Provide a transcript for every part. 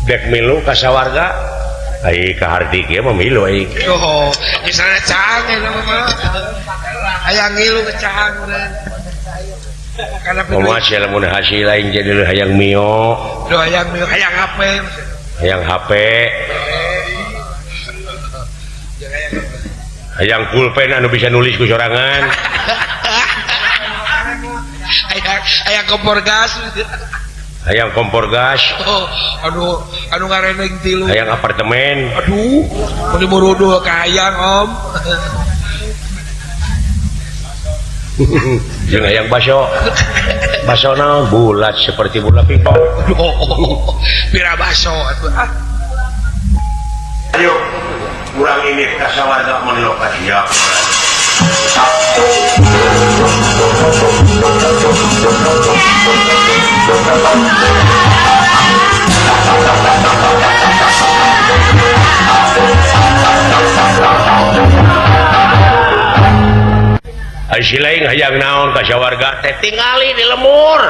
Dek milu ka sawarga ai ka hardi ge mah milu ai. Oh, misalnya caang eta mah. Hayang ngilu ke caang urang. Karena Kumaha sia lamun hasil lain jadi hayang mio. Duh hayang mio, hayang HP. Hayang HP. Hayang pulpen anu bisa nulis ku sorangan. Hayang kompor gas. Hayang kompor gas. Oh, aduh, anu ngareneng tilu. Hayang apartemen. Aduh, mun murudul ka hayang om. Jeung hayang baso. Baso naon bulat seperti bola pingpong. Oh, pira baso atuh ah. Ayo, urang ini ka sawarga mun lokasi ya. Ai si lain hayang naon ka sawarga teh tingali di lemur.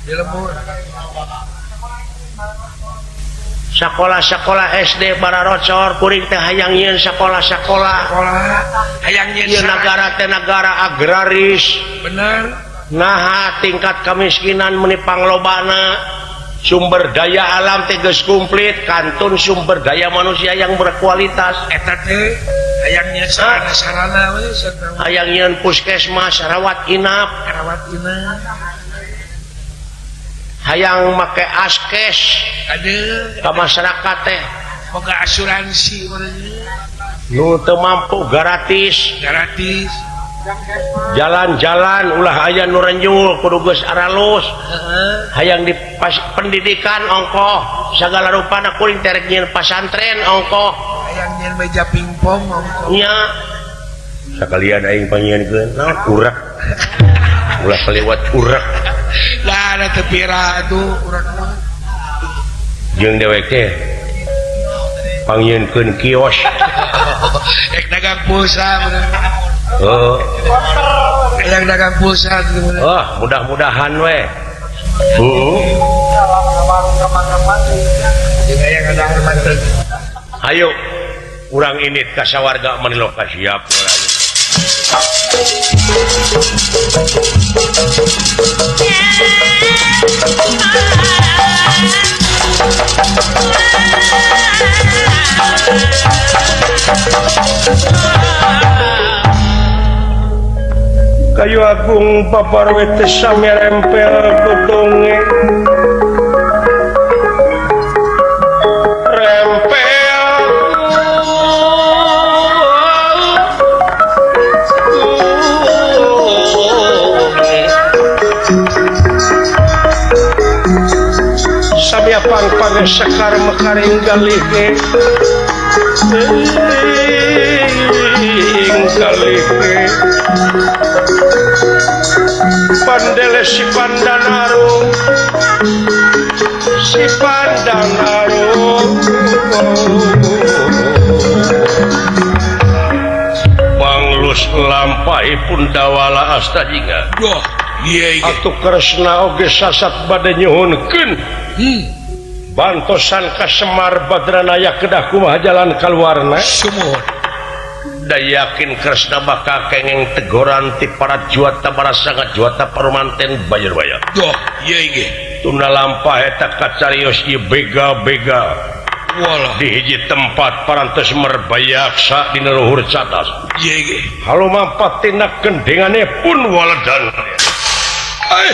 Di lemur. Sekolah-sekolah SD bararocor kuring teh hayang nyieun sekolah-sekolah. Sekolah hayang nyieun ieu nagara teh nagara agraris. Bener. Naha tingkat kemiskinan meuni panglobana. Sumber daya alam teh geus komplit, kantun sumber daya manusia yang berkualitas. Eta teh hayang nyieun sarana-sarana we sarana. Hayang nyieun puskesmas rawat inap. Rawat inap. Hayang make askes aduh ka masyarakat teh boga asuransi nu teu mampu gratis. Gratis. Jalan-jalan ulah aya nu renjul kudu geus aralus. Heeh. Hayang di pendidikan ongkoh sagala rupana kuring teh rek nyieun pasantren ongkoh. Hayang nyieun meja pingpong ongkoh. Nya. Sakalian aing pangieunkeun naon urek. Ulah kaliwat urek. Lah ada teu pira atuh urang mah. Jeung dewek teh pangieunkeun kios. Rek dagang pulsa bener. Heeh. Hayang dagang pulsa gitu bener. Oh, mudah-mudahan we. Heeh. Jeung hayang dagang mantep. Hayu urang indit ka sawarga mani loka siap urang. Kayu agung paparwe teh sami rempel kutunge. Rempel samia pang-pang sekar mekaring galihe. Galihe. Pandele si Pandanarum, si Pandanarum. Panglus lampahipun dawala astajinga. Duh, iya iya. Atuh Kresna oge sasat bade nyuhunkeun. Bantosan ka Semar Badranaya kedah kumaha jalan kaluarna. Sumuhun. Da yakin Kresna bakal kengeng tegoran ti para juata para sangat juata parumanten bayar-bayar. Duh, iya iya. Tunda lampah eta kacarios ieu bega-bega. Walah. Di hiji tempat parantos merbayaksa dina luhur catas. Iya iya. Halu mampat tina gendengane pun waledan. Eh.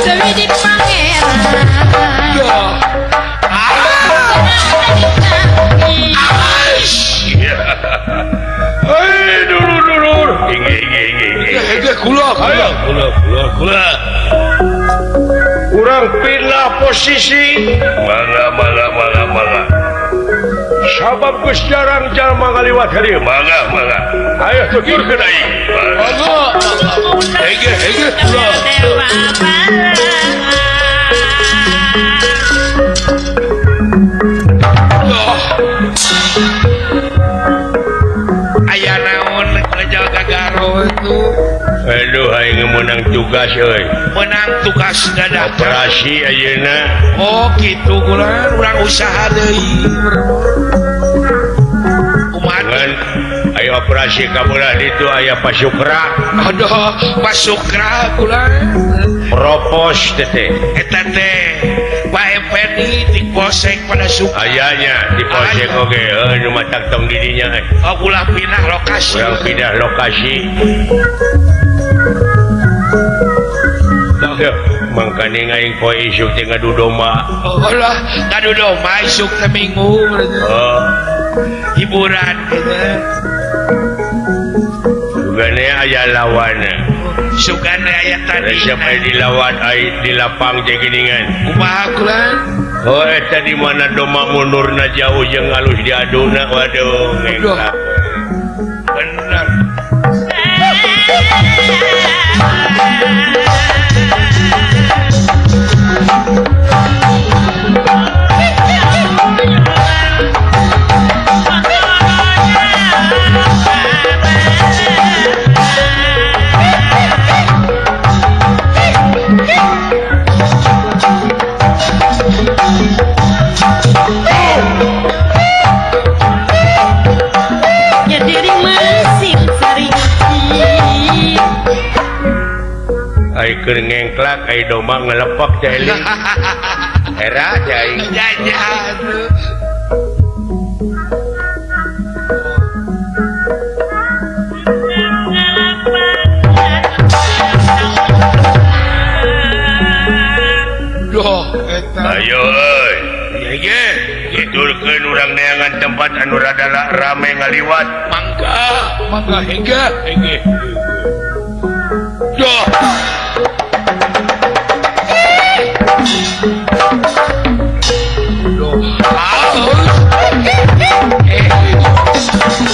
Sewiji pangeran. Hei dulur-dulur. Inggih inggih inggih. Inggih kula kula kula kula. Urang pindah posisi. Mangga mangga mangga mangga. Sabab geus jarang jalma ngaliwat ka dieu. Mangga mangga. Ayo tuturkeun aing. Mangga. Inggih inggih kula. Aya naon kerja gagaro itu. Aduh aing meunang tugas euy. Meunang tugas dadakan. Operasi ayeuna. Oh kitu kula urang usaha deui. Kumaha? Ayo operasi ka belah ditu aya Pasukra. Aduh, Pasukra kula. Propos teh. Eta teh Pak Effendi di polsek pada suka. Ayanya di polsek oge heuh nu matak tong di dinya. Oh ulah pindah lokasi. Urang pindah lokasi. Mangkane aing poe isuk teh ngadu domba. Oh lah, ngadu domba isuk teh minggu. Oh. Hiburan gitu. Sugane aya lawan. Sugane aya tadi. Siapa dilawan ai di lapang teh geuningan. Kumaha kula? Oh eta di mana domba mundurna jauh jeung alus diaduna waduh ngengklak. Bener. Ai keur ngengklak ai domba ngelepak teh eling. Era teh aing. Jajan. Duh, eta. Ayo euy. Ieu ge kiturkeun urang neangan tempat anu rada rame ngaliwat. Mangga, mangga hingga hingga. Duh.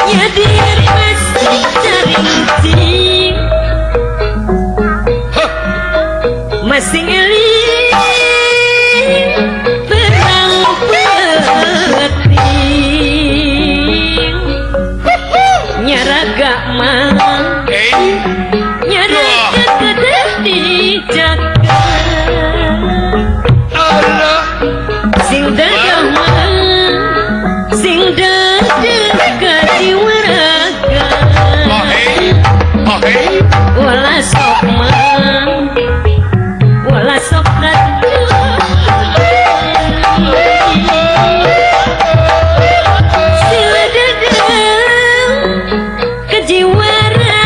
Ya diri masih carincing masih ngeling perang peting nyaraga mang nyaraga kedah dijaga sing dadah mang sing dadah kadiwaraga wala sok mang wala sok sila dadah kejiwaraga.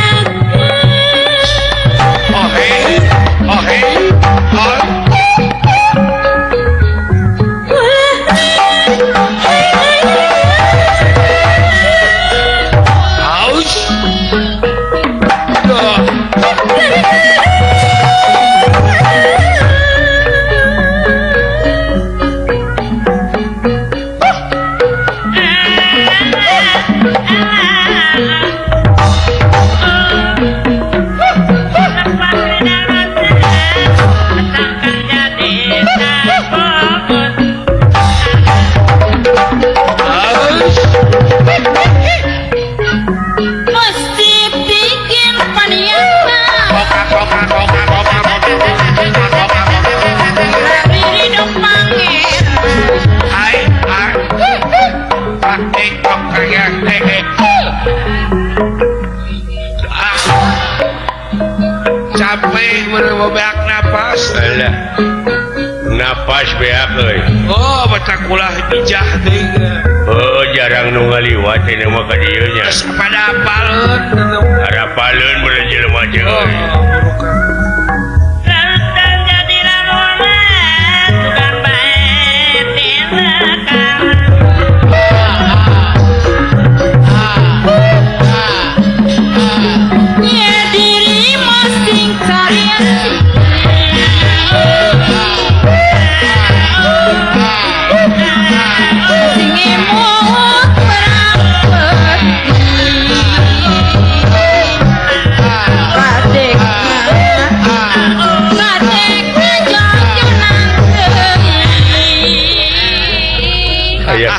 Capek beak napas. Alah. Napas beak euy. Oh, baca kulah bijah deui. Oh, jarang nu ngaliwat ini mah ka dieu nya. Geus pada apaleun. Arapaleun mun jelema teh euy. Oh, jadi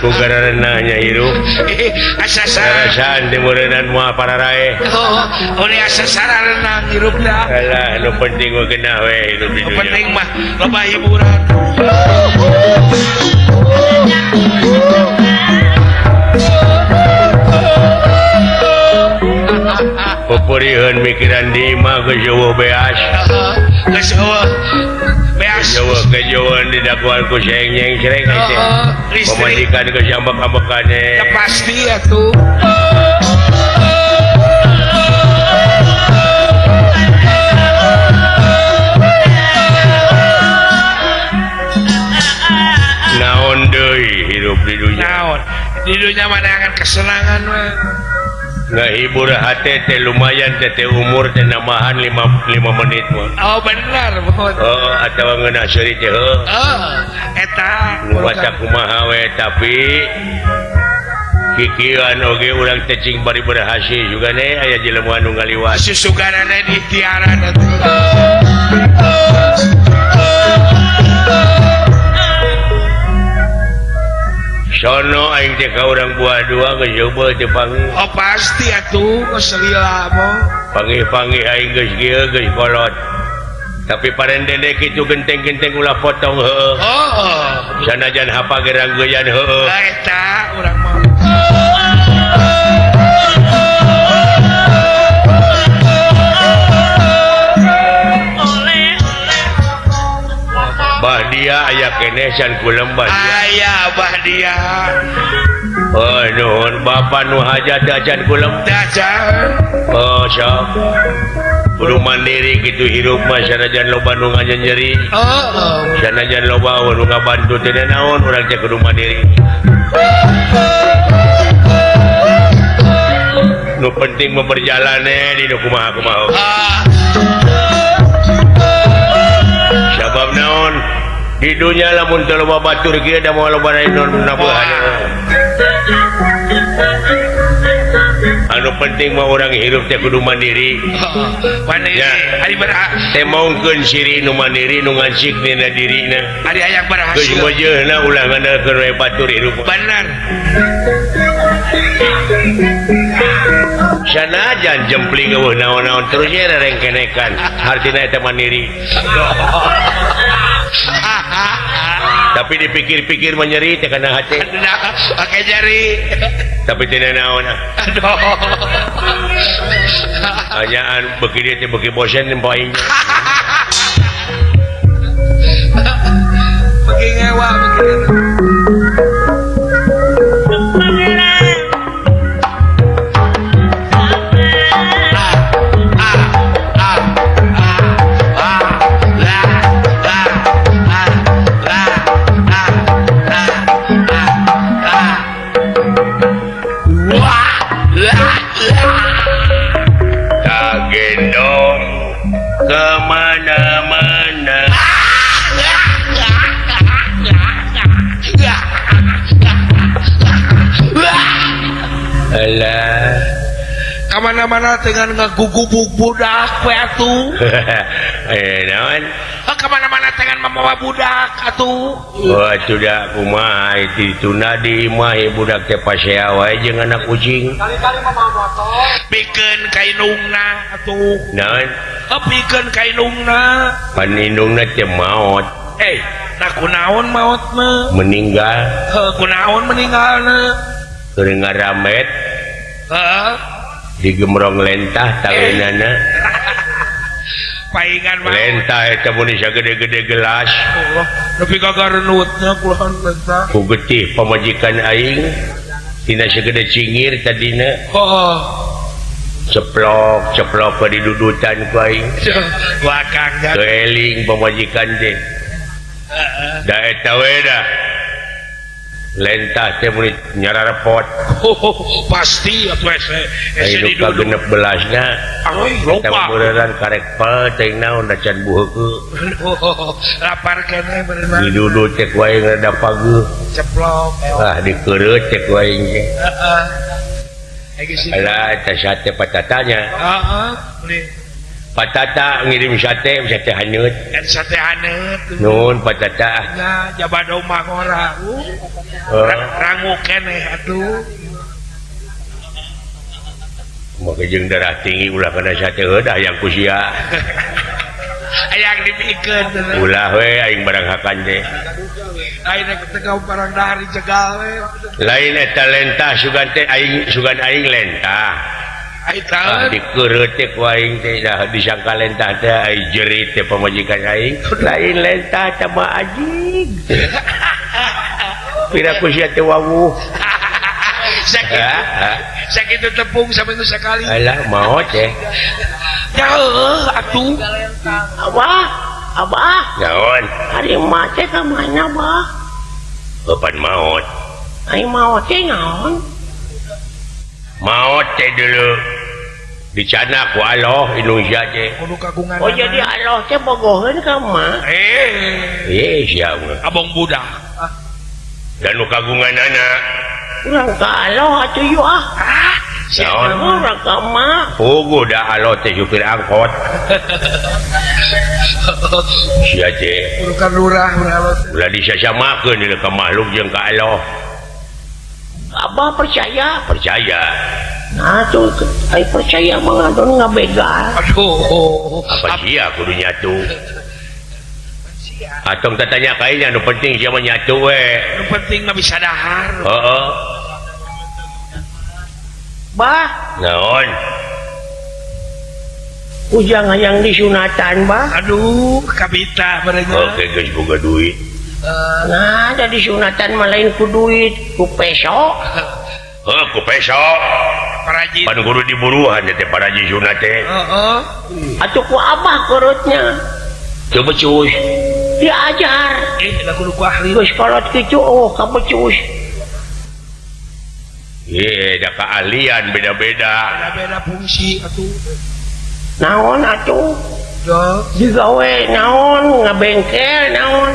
Ku garanana hirup. Asa-saan teh meureunnan moal pararae. Oh, oleh asa sarareunang hirup dah. Alah, nu penting mah geunah we hirup di dunya. Nu penting mah loba hiburan. Pupuriheun mikiran di imah geus eueuh beas. Geus eueuh beas. Eueuh kejauhan di dakwaan ku seng-nyeng sreng teh. Pamajikan geus ambek-ambekan. Ya pasti atuh. Naon deui hirup di dunya? Naon? Di dunya mah neangan kesenangan we. Ngahibur hate teh lumayan teh umur teh nambahan 5 menit mah. Oh benar mohon. Oh atawa ngeunah seuri teh heuh. Oh eta nu baca kumaha we tapi kikieuan oge urang teh cing bari berhasil juga ne aya jelema anu ngaliwat. Susuganana di ikhtiaran atuh. Sono aing teh ka urang buah dua geus coba teh panggih. Oh pasti atuh geus lila mah. Panggih-panggih aing geus kieu geus kolot. Tapi parendene kitu genteng-genteng ulah potong heueuh. Oh. Sanajan hapa gerang-geuyan heueuh. Lah eta urang mah. Bahdia aya keneh can kulem Bahdia. Aya Bahdia. Oh nuhun bapa nu hajat acan kulem. Acan. Oh sok. Kudu mandiri kitu hirup mah sanajan loba nu nganyeri. Oh. Sanajan loba nu ngabantu teh naon urang teh kudu mandiri. Nu penting mah berjalane di nu kumaha-kumaha. Sabab naon di dunya lamun teu loba batur kieu da moal loba naon nabuhan. Anu penting mah urang hirup teh kudu mandiri. Mandiri. Ari teh maungkeun siri nu mandiri nu ngancik dina dirina. Ari hayang berhasil. Geus meujeuhna ulah ngandalkeun we batur hirup. Bener. Sanajan jempling eueuh naon-naon terus ye rerengkenekan. Hartina eta mandiri. Tapi dipikir-pikir menyeri teh kana hati. Oke jari. Tapi tidak naon. Aduh. Anyaan beuki dieu teh beuki bosen nempo aing. Beuki ngewa beuki. Kemana-mana. Alah. Kemana-mana dengan ngegugubuk budak we atuh. Naon? Kemana-mana dengan membawa budak atuh. Wah, sudah kumaha ditunda di imah budak teh pasea wae jeung anak kucing. Kali-kali mah motor. Pikeun ka indungna atuh. Naon? Pikeun ka indungna. Pan indungna teh maot. Nah kunaon maotna? Meninggal. Heuh, kunaon meninggalna? Keur ngaramet. Heeh. Digemrong lentah tangeunana. Paingan mah. Lentah eta mun sagede-gede gelas. Allah, nepi ka gareunutna kulahan lentah. Ku getih pamajikan aing tina sagede cingir tadina. Heeh. Ceplok, ceplok ka didudutan ku aing. Wakang keeling pamajikan teh. Heeh. Da eta we da. Lentah teh mun nyararepot. Pasti atuh ese ese didudu genep belasna. Lupa. Meureunnan karek pel teh naon da can buheukeun. Lapar keneh meureunna. Didudu teh ku aing rada pageuh. Ceplok. Ah dikeureut teh ku aing teh. Heeh. Alah eta sate patatanya. Heeh, beli. Patata ngirim sate, sate haneut. Sate haneut. Nuhun patata. Nya jaba domba ngora. Rangu keneh atuh. Make jeung darah tinggi ulah kana sate heudah yang ku sia. Hayang dipikeun. Ulah we aing barang hakan teh. Lain rek teu barang dahar dijegal we. Lain eta lentah sugan teh aing sugan aing lentah. Ah, dikeureuh teh ku aing teh dah disangka lentah teh aing jerit teh pamajikan aing. Lain lentah teh mah ajig. Pira ku sia teh wawuh. Sakitu tepung saminggu sakali. Alah maot teh. Ya heueuh atuh. Abah, abah. Naon? Ari mah teh ka mana, Bah? Kapan maot? Ari maot teh naon? Maot teh dulu dicana ku Allah Indonesia teh. Oh jadi Allah teh bogoheun ka mah. Eh, sia mah. Abong budak. Dan nu kagunganana. Urang ka Allah atuh yeuh ah. Ah, sia urang ka mah. Puguh da Allah teh supir angkot. Sia teh. Urukan lurah urang Allah. Ulah disasamakeun deui ka makhluk jeung ka Allah. Abah percaya? Percaya. Nah tuh, ai percaya mah ngadon ngabegal. Aduh. Apa sia kudu nyatu? Atong tatanya kainya nu penting sia mah nyatu we. Nu penting mah bisa dahar. Heeh. Bah. Naon? Ujang hayang disunatan, Bah. Aduh, kabita barenya. Oke, geus boga duit. Nah, ada disunatan mah lain ku duit, ku peso. Heuh, ku peso. Paraji. Pan kudu diburuhan teh paraji sunat teh. Heeh. Atuh ku abah kerutnya. Teu becus. Diajar. Lah kudu ku ahli. Geus kolot kitu oh ka becus. Ye, da keahlian beda-beda. Beda-beda fungsi atuh. Naon atuh? Digawe naon, ngabengkel naon.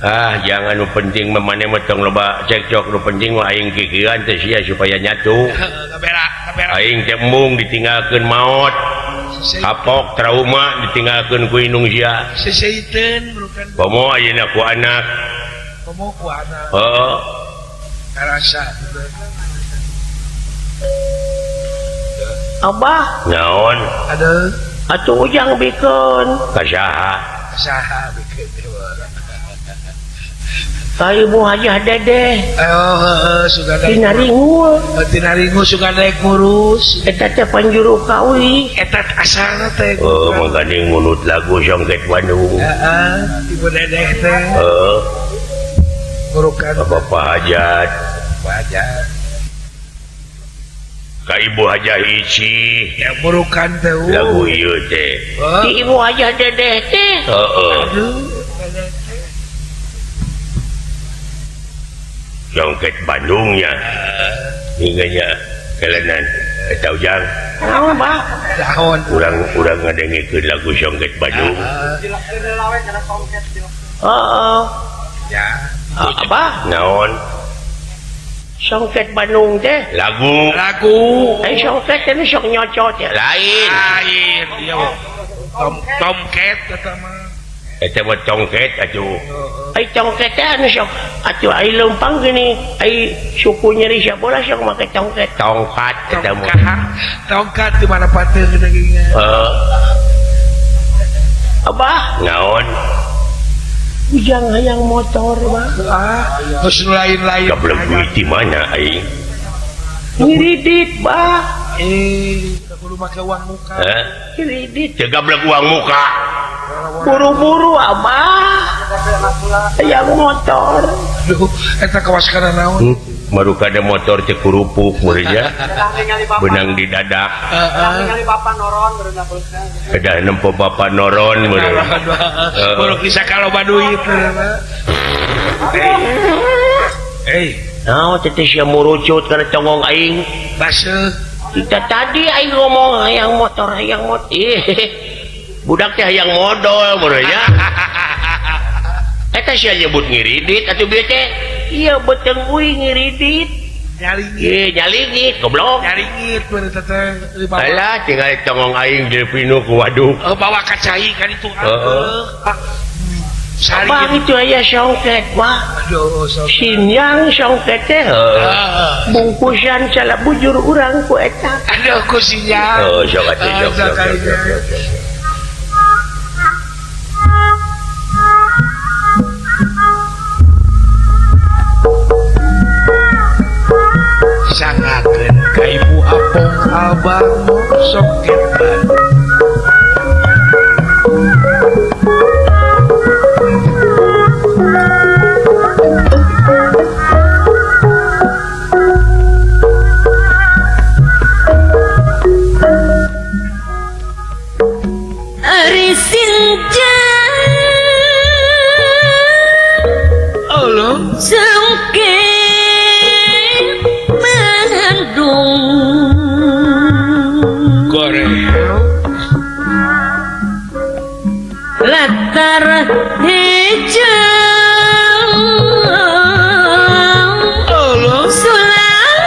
Ah, jangan nu penting mah maneh mah tong loba cekcok, nu penting mah aing kikieuan teh sia supaya nyatu. Aing teh embung ditinggalkeun maot. Kapok trauma ditinggalkeun ku indung sia. Seseiteun bukan. Komo ayeuna ku anak. Komo ku anak. Heeh. Karasa. Abah. Naon? Aduh. Atuh ujang bikeun. Ka saha? Saha bikeun teh. Ka Ibu Hajah Dedeh. Oh, heeh, sugan Tina ringu. Tina ringu sugan rek ngurus. Eta teh panjuru kawi. Eta asalna teh. Oh, mangkane ngunut lagu Songket Bandung. Heeh, Ibu Dedeh teh. Heeh. Ngurukan Bapak Hajat. Bapak Hajat. Ka Ibu Hajah Ici. Ya murukan teh. Lagu ieu teh. Ti Ibu Hajah Dedeh teh. Heeh. Songket Bandungnya. Hingga kelenan eta ujang. Naon, Bah? Naon? Urang ngadengekeun lagu Songket Bandung. Heeh. Ya. Abah? Naon? Songket Bandung teh lagu. Lagu. Eh songket teh sok nyocot ya. Lain. Lain. Iya. Tomket eta mah. Eta mah tongket atuh. Ai tongket teh anu sok atuh ai leumpang gini, ai suku nyeri sabola sok make tongket. Tongkat eta mah. Tongkat di mana pateung dagingnya. Heeh. Abah? Naon? Ujang hayang motor, Bah. Ah, geus nu lain-lain. Gablek duit di mana aing? Ngiridit, Bah. Kudu make uang muka. Hah? Ngiridit. Teu gablek uang muka. Buru-buru, Abah. Hayang motor. Aduh, eta kawas kana naon? Maru kada motor teh kurupuk meureun benang di dadak. Heeh. Bapak noron meureun Kedah nempo bapak noron meureun. Kudu bisa kaloba duit. Naon teh sia murucut kana congong aing. Baseuh. Kita tadi aing ngomong hayang motor, hayang motor. Ih, budak teh hayang modol meureun nya. Eta sia nyebut ngiridit atuh bieu teh. Iya, beteng uing ngiridit. Nyaringit. Nyaringit goblok. Nyaringit bener teh. Alah tinggal tongong aing jeung ku waduk. Bawa ka cai kan itu. Heeh. Bang itu aya songket mah. Aduh, Sinyang songket teh. Bungkusan salah bujur urang ku eta. Aduh ku sinyang. Oh, sok atuh sok. Sangakeun ka Ibu Apong Abang songket baru. Ari sinjang Allah songket Bandung goreng latar hijau Allah sulam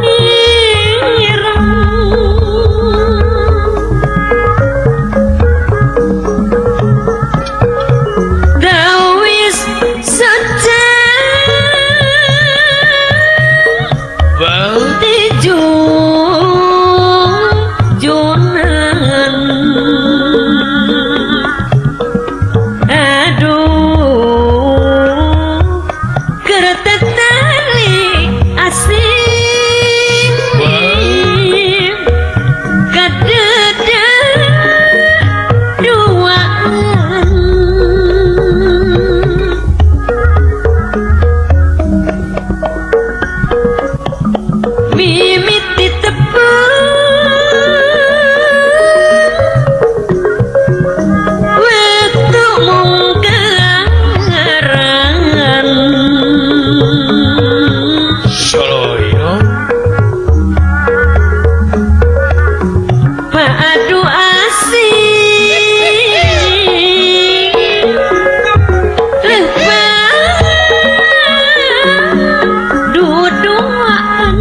ireng dawis saja bau junan. Aduh kertetali asing kadeda duaan mimiti tepung wetu mungkaran soloyo padu asing lepas duduan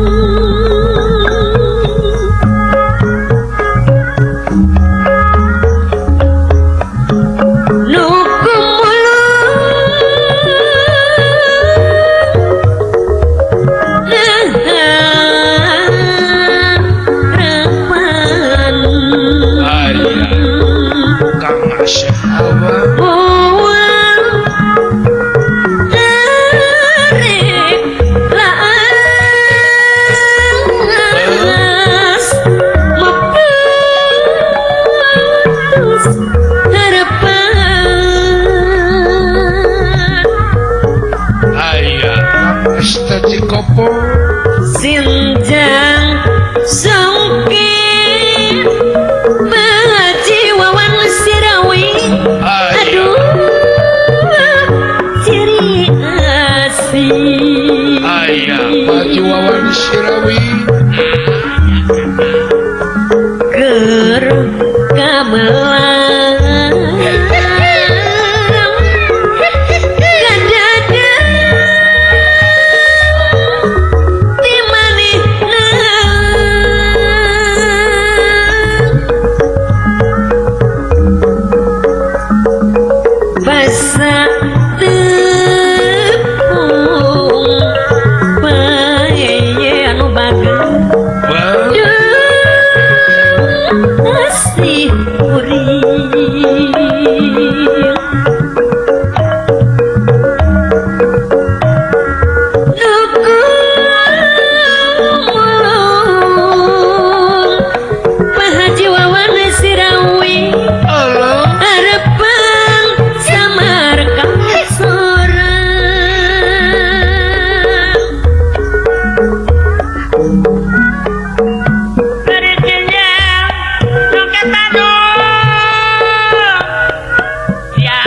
nuku harapan aya Kang Asep Abang buang tarik laas meputus harapan aya Kang Este Cikopo sinjang songket Baji Wawan Sirawi aya aduh ciri asih aya Baju Wawan Sirawi keur kamelang kadada di manehna basa tepung bae anu bageung bau asih kuring nuku mulung Pak Haji Wawan Sirawi Allah harapan samar kasorang Berikinya songket Bandung. Ya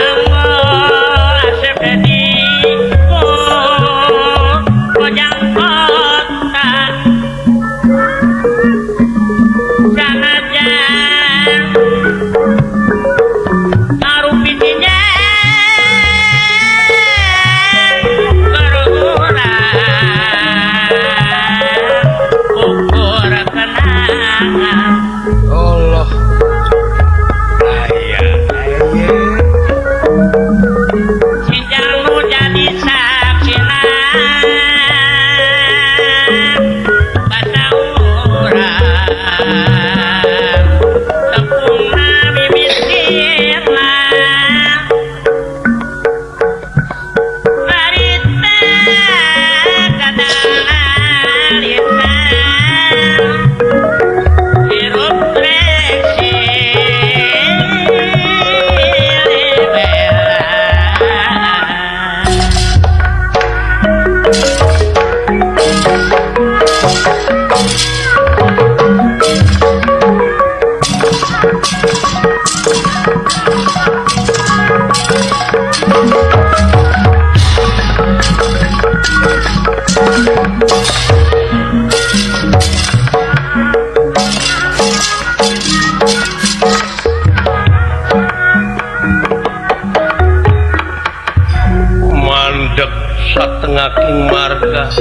Satengah marga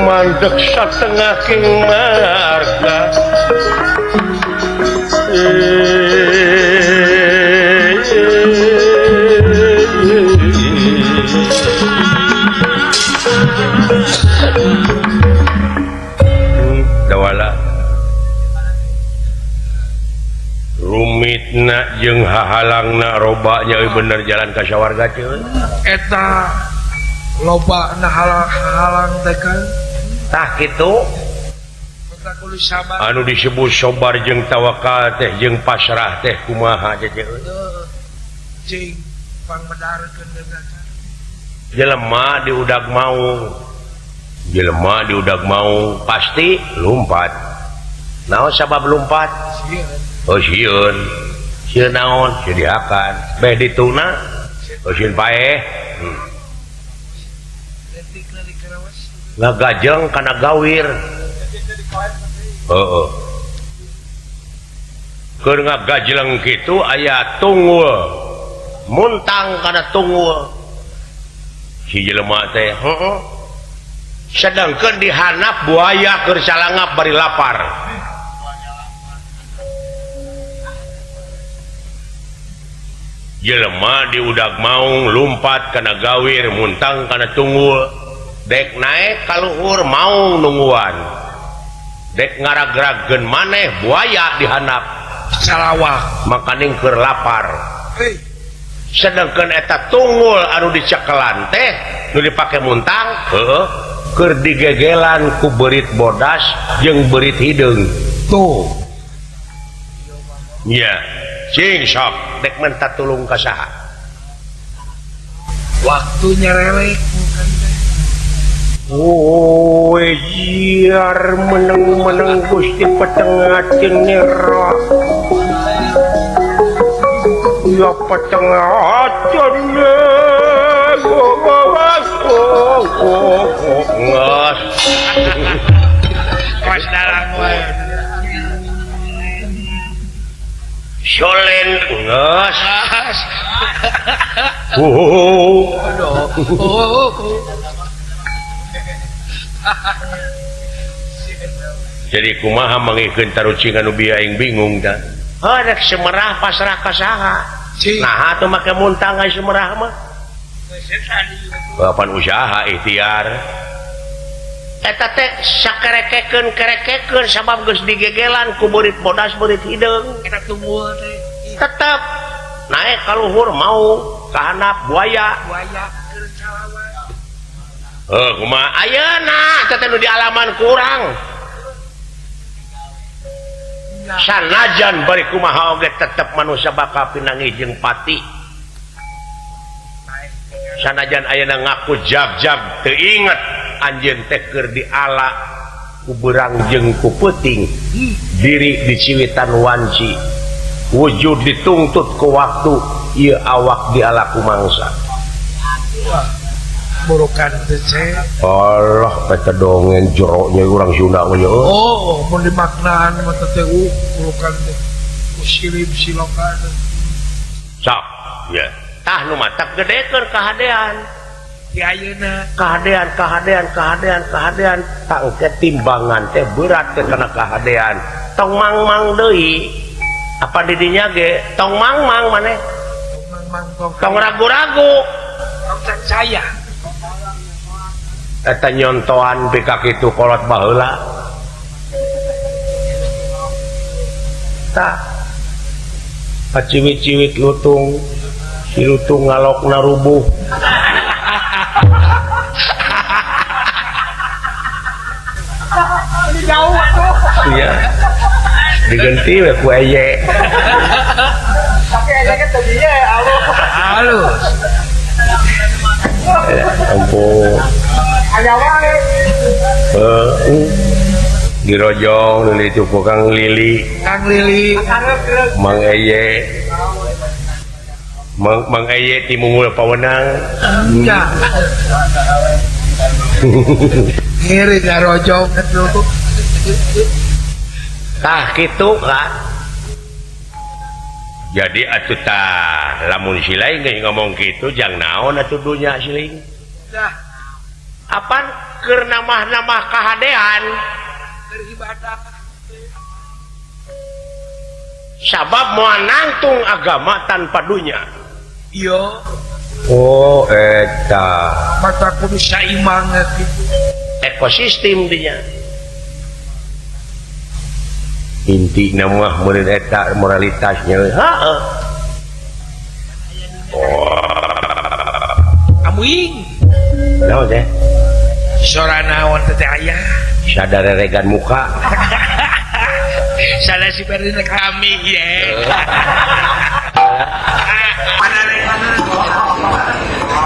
mandek satengah marga dawala rumitna jeung hahalangna robanya bener jalan ka sawarga teh eta loba na halang teh kan tah kitu anu disebut sobar jeung tawakal teh jeung pasrah teh kumaha teh cing pangmedarkeun jelema diudag maung jelema diudag maung pasti lumpat naon sabab lumpat oh sieun sieun naon sieun dihakan beh dituna oh sieun paeh ngagajeng kana gawir heeh keur ngagajleng kitu aya tunggul muntang kana tunggul si jelema teh heeh sedangkeun dihanap buaya keur salangap bari lapar jelema diudag maung lumpat kana gawir muntang kana tunggul dek naek ka luhur maung nungguan dek ngaragragkeun maneh buaya dihanap salawak makaning keur lapar sedangkeun eta tunggul anu dicekelan teh nu dipake muntang heueuh keur digegelan ku beurit bodas jeung beurit hideung tuh nya cing sok dek menta tulung ka saha waktu nyerelek bukan teh oh jiar meneng-meneng Gusti petengah nira ya petengah ngas pas dalang wae solen ngas jadi kumaha mangikeun tarucing anu bieu aing bingung da heuh rek semerah pasrah ka saha nah atuh make muntang ka semerah mah bapan usaha ikhtiar eta teh sakerekekeun kerekekeun sabab geus digegelan ku beurit bodas beurit hideung eta tunggul teh tetep naek ka luhur mau ka handap buaya buaya keur calawak heuh kumaha ayeuna teh nu di alaman kurang sanajan bari kumaha oge tetep manusia bakal pinangi jeung pati sanajan ayeuna ngaku jag-jag teu inget anjeun teh keur diala ku beurang jeung ku peuting diri diciwitan wanci wujud dituntut ku waktu ieu awak diala ku mangsa burukan teh Allah peta dongeng jeroknya urang Sunda mah oh mun dimaknaan mah teh burukan teh usilib silokan sok ya tah nu matak gedekeun kahadean di ayeuna kahadean kahadean kahadean kahadean tangke timbangan teh berat teh kana kahadean tong mang-mang deui apa didinya ge tong mang-mang maneh tong mang-mang tong ragu-ragu tong percaya eta nyontohan bika kitu kolot baheula tah paciwit-ciwit lutung si lutung ngalokna rubuh iya diganti we ku eye tapi eye kan tadinya halus ampun aya wae dirojong nu ditu ku Kang Lili Kang Lili Mang Eye Mang Eye ti mungul pawenang ya ngiri garojong atuh tah kitu kan Jadi atuh tah lamun silaing geus ngomong kitu jang naon atuh dunya silaing. Dah. Apan keur namah-namah kahadean keur ibadah. Sabab moal nangtung agama tanpa dunya. Iya. Oh eta. Mata kudu saimang kitu. Ekosistem dinya. Inti mah meureun eta moralitasnya. Heeh. Oh. Amuing. Naon teh? Sora naon teh aya? Sadar regan muka. Salah si Ferdinand kami ye.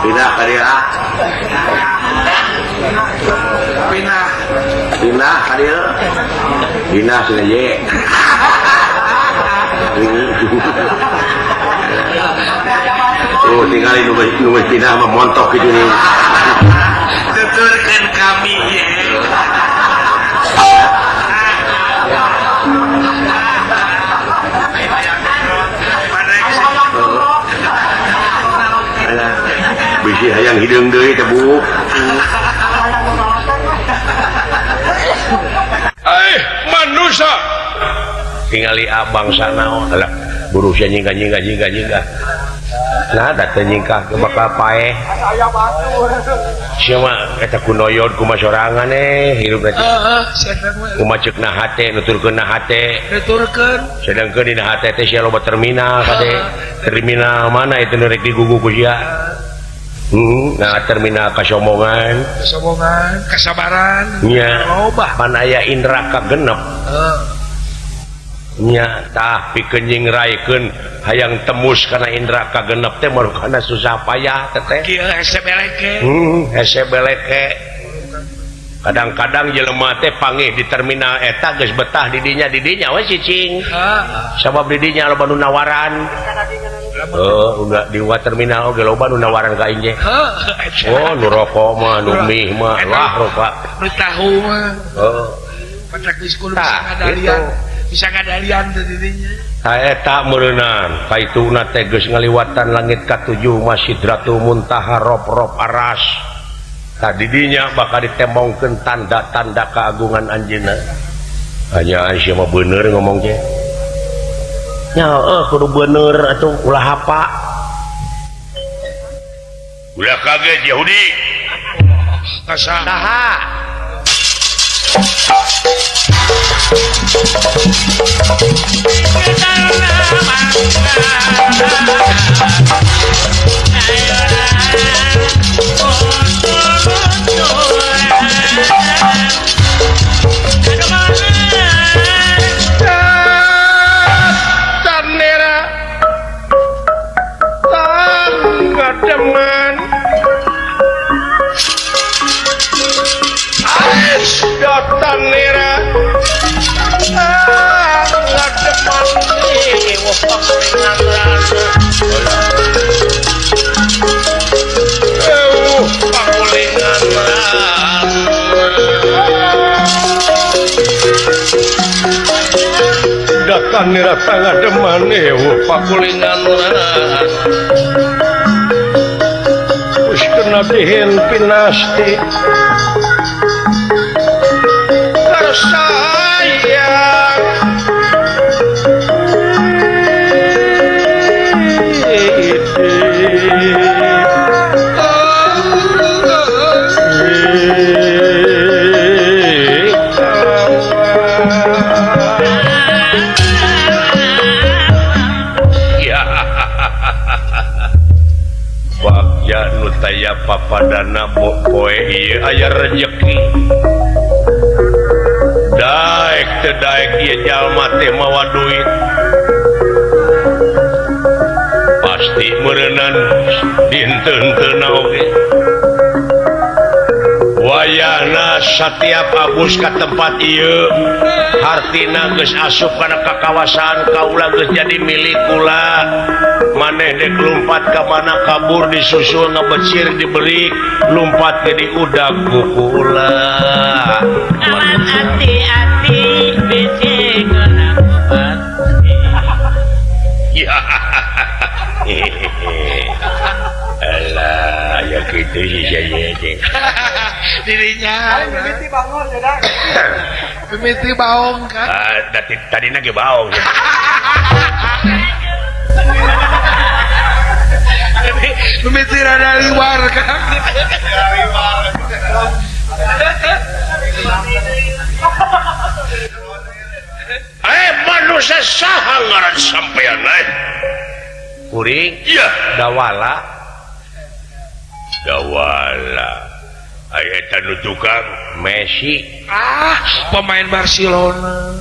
Pindah ka dieu ah. Pindah. Pindah ka dieu. Pindah cenah ye. Oh, tinggal nu geus pindah mah montok kitu nih. Tuturkeun kami ye. Bisi hayang hideung deui teh bu. Eh, manusia. Tingali bangsa naon alah buru sia nyingkah. Nah, da teu nyingkah ke bakal paeh. Sia mah eta kunoyod kumaha sorangan hirup teh. Heeh, sia mah. Kumaha ceukna hate nuturkeunna hate. Nuturkeun. Sedangkeun dina hate teh sia loba terminal kade. Terminal mana itu nu rek digugu ku sia. Nah terminal kasombongan, kasabaran, nya, loba. Pan aya indra kagenep. Nya tah pikeun nyingraikeun hayang tembus kana indra kagenep teh marukana susah payah teteh. Kieu hese beleke. Hese beleke. Kadang-kadang jelema teh pangih di terminal eta geus betah di dinya we cicing. Sabab di dinya loba nu nawaran. Udah di terminal oge loba nu nawaran ka aing ge. Oh, nu rokok mah, nu mie mah, wah rupa. Nu tahu mah. Heeh. Patak geus kudu bisa ngadalian. Bisa ngadalian teh di dinya. Ta eta meureunan, kaituna teh geus ngaliwatan langit katujuh Masidratul Muntaha rop-rop aras. Tah di dinya bakal ditembongkeun tanda-tanda keagungan anjeunna. Hanya sia mah bener ngomong ge. Nya kudu bener atuh ulah hapa. Ulah kaget Yahudi. Saha? Teman ais datang nera ngademan pakulingan datang nera tangademan pakulingan kena dihin pinasti tersayang ya nu taya papadana poe ieu aya rejeki daek teu daek ieu jalma teh mawa duit pasti meureunan dinten-teuna oge wayahna satiap abus ka tempat ieu hartina geus asup kana kakawasan kaula geus jadi milik kula maneh dek lumpat ka mana kabur disusul ngebecir dibeli lumpat ke di udag ku kula ati-ati bisi geuna obat. Ya. Alah, ya gitu sih saya teh. Dirinya. Mimiti bangun ya dah. Mimiti baong kan. Tadina ge baong. Mimiti rada liwar kan. Manusia saha ngaran sampean eh? Kuring? Iya. Dawala. Dawala. Aya eta nu tukang Messi. Ah, pemain Barcelona.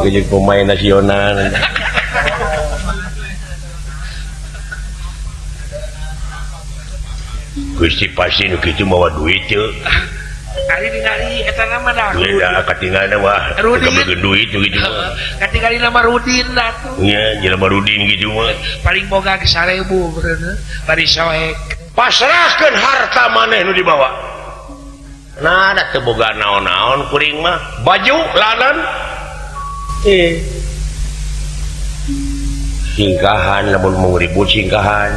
Bagi pemain nasional. Gusti pasti nu kitu mawa duit teu. Ari ningali eta nama dah. Beda katingalna mah. Rudin duit gitu mah. Katingali nama Rudin atuh. Nya jelema Rudin gitu mah. Paling boga ge 1000 beureuh bari soek. Pasrahkeun harta maneh nu dibawa. Nah, da teu boga naon-naon kuring mah. Baju lanan. Singkahan lamun mau ribut singkahan.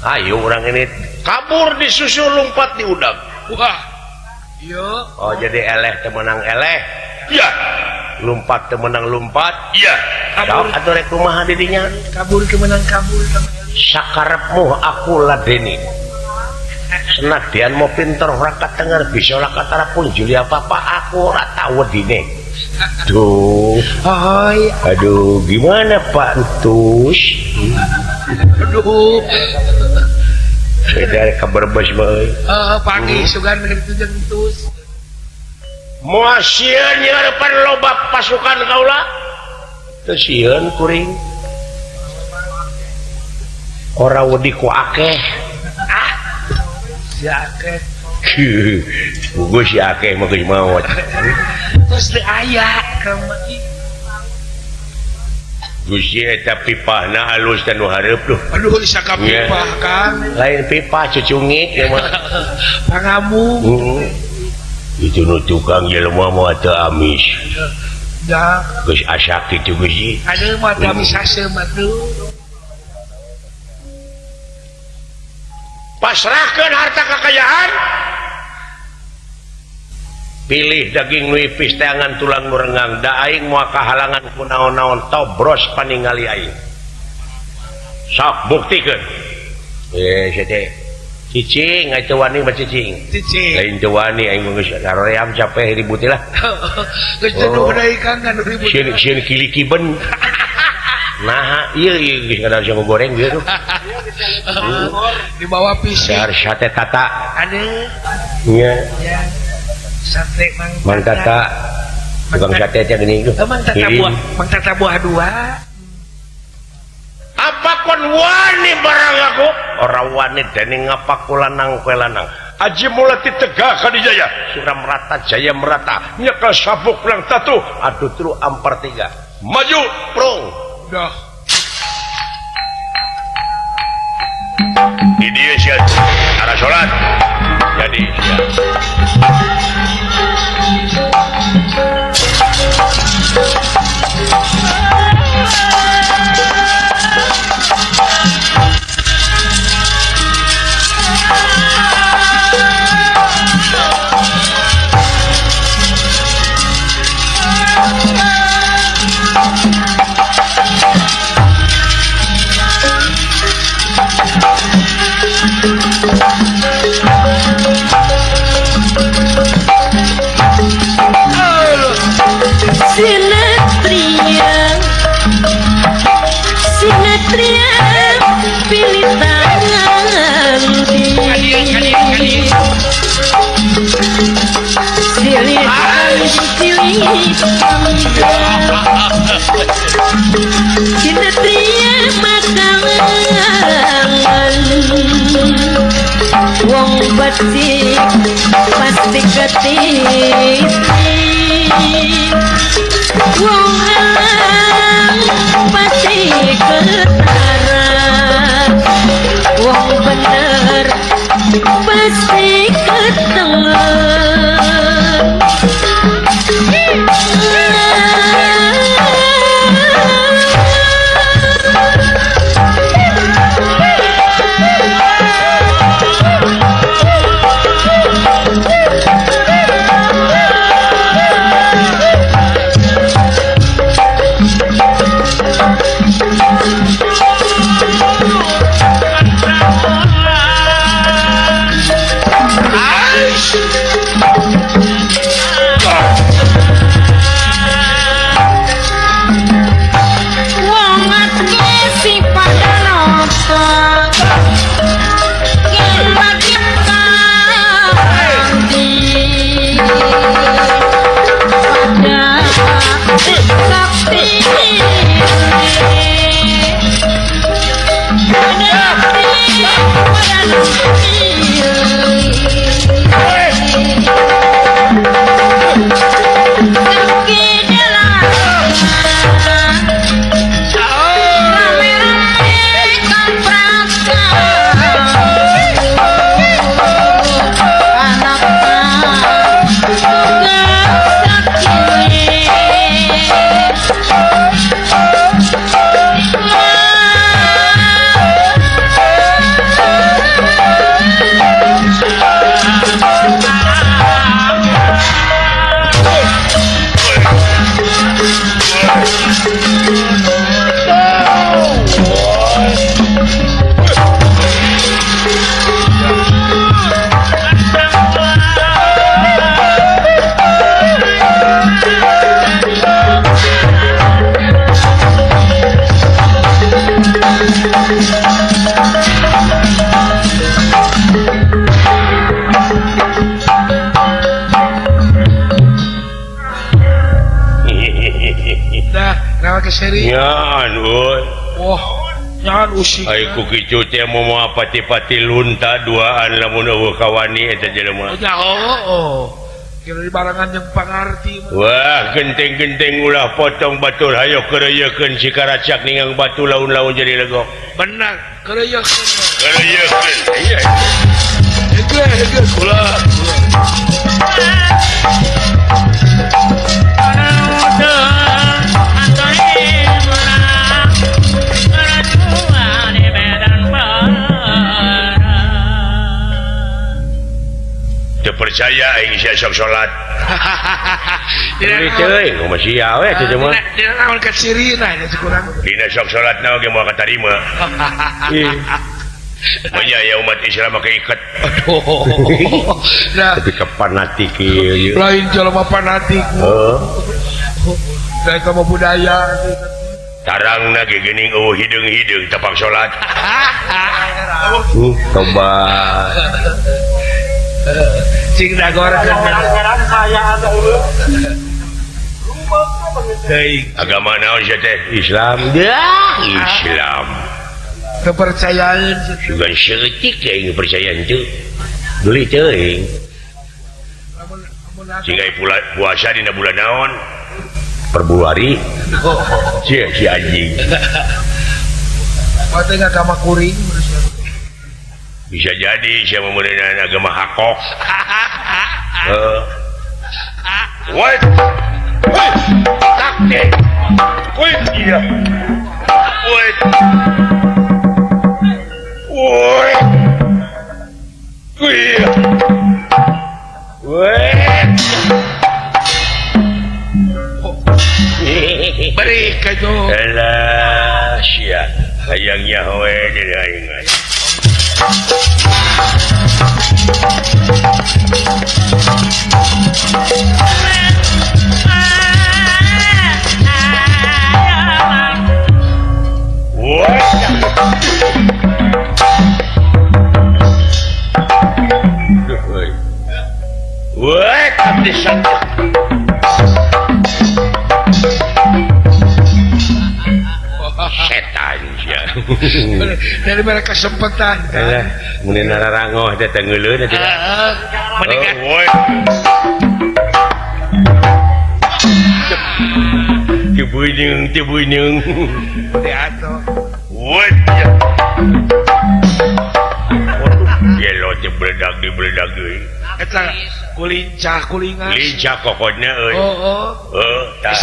Ayo orang ini kabur disusul lompat di udang. Wah. Iya. Oh jadi eleh temenang eleh. Iya. Lompat temenang lompat. Iya. Kabur atuh rek kumaha didinya? Kabur kemenang kabur. Sakarepmu aku ladeni. Senadyan mau pinter ora katenger bisa ora katarapun Julia papa aku ora tau wedine. Duh. Hai. Aduh, gimana Pak Entus? Aduh. Beda ka Brebes mah euy. Heeh, pagi sugan begitu jeung Entus. Moal sieun nyarepan loba pasukan kaula. Teu sieun kuring. Ora wedi ku akeh. Ah. Si akeh. Buku si akeh mah geus maot. Terus teu aya ka Gusti eta pipahna halus teh nu hareup duh. Aduh bisa ka pipah kan. Lain pipah cucungit ieu mah. Pangamu. Itu nu tukang jelema mah teu amis. Da. Geus asak kitu Gusti. Aduh mah teu amis haseum atuh. Pasrahkeun harta kekayaan. Pilih daging nu ipis teangan tulang nu renggang da aing moal kahalangan ku naon-naon tobros paningali aing. Sok buktikeun. Sia teh cicing atuh wani mah cicing. Cicing. Lain teu wani aing geus saroream capek ribut lah. Geus jenuh deui Kang kan ribut. Sieun kilikiben. Nah, ieu ieu geus ngadar jago goreng ieu tuh. Dibawa pisik. Dahar sate tata. Aduh. Nya. Sate Mang Mang Tata. Tukang sate teh geuning tuh. Mang Tata buah, Mang Tata buah dua. Apa kon wani barang aku? Ora wani dening ngapa lanang kowe lanang. Aji mulati tegak kadijaya, suram rata jaya merata, nyekel sabuk lang tatu, adu tru ampar tiga. Maju, prung. Dah. Di dieu sia arah salat. Jadi sia. Sinetria, sinetria pilih tangan di silih silih sinetria makanan wong becik pasti ketiti wong halang pasti ketara wong bener pasti ketengan. keseri. Nyaan euy. Wah, nyaan usik. Ai ku kitu teh moal pati-pati lunta duaan lamun eueuh kawani eta jelema. Nya heueuh. Kira di barengan jeung pangarti. Wah, genteng-genteng ulah potong batur hayo keureuyekeun si karacak ningang batu laun-laun jadi legok. Benar, keureuyekeun. Keureuyekeun. Iya. Hege kula. Percaya aing sia sok salat. Dina teuing kumaha sia we teh mah. Dina naon kacirina nya kurang. Dina sok salatna oge moal katarima. Banyak ya umat Islam make iket. Aduh. Nah, tapi kepanatik ieu. Lain jelema fanatik. Heeh. Da eta mah budaya. Tarangna ge geuning eueuh hideung-hideung tapak salat. Tobat. Cing dagor agama naon sia teh Islam. Dah Islam. Kepercayaan sugan seutik aing percaya henteu. Deuli teuing. Cing ai puasa dina bulan naon? Februari. Sia si anjing. Mate agama kuring. Bisa jadi saya memerenan agama hakok. What? Wait, taktik. Wait, iya. Wait. Wait. Iya. Wait. Beri kaju. Alah, sia. Hayangnya we jadi aing. Setan sia. Dari mereka kesempatan kan. Mun nararangoh teh tengeuleun teh. Mendingan. Teu beuneung. Teh atuh. Woi. Gelo teh beledag dibeledag euy. Eta kulincah kulingas. Lincah kokotna euy. Heeh. Heuh, tah.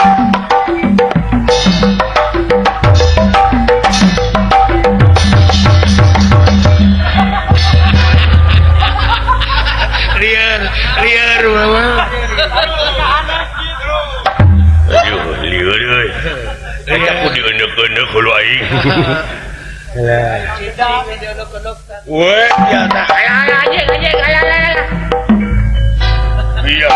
Lieur mah. Aduh, lieur euy. Eta ku dieuneuk-euneuk hulu aing. Lah. Weh, ya tah. Anjing, anjing, alah. Iya.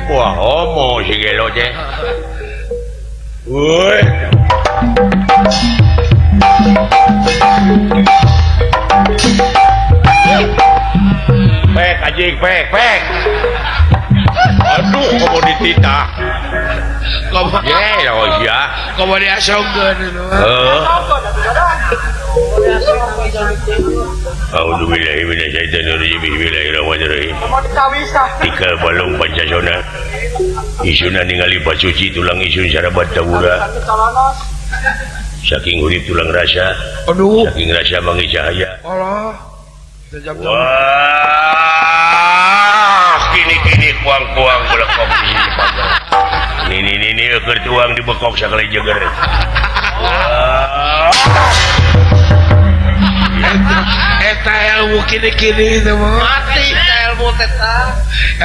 Buah homo si gelo teh. Woi. Pek anjing, pek, pek. Aduh, komo dititah. Komo. Ye, oh sia. Komo diasongkeun itu. Heeh. A'udzubillahi minasyaitonirrajim. Bismillahirrahmanirrahim. Tika balong pancasona. Isuna ningali pasuci tulang isun sarabat tawura. Saking urip tulang rasa. Aduh. Saking rasa mangi cahaya. Allah. Wah, kini-kini kuang-kuang belekok di sini pagar. Nini-nini keur tuang di bekok sakali jeger. Wah. Eta ilmu kini-kini itu mah. Mati ilmu teta.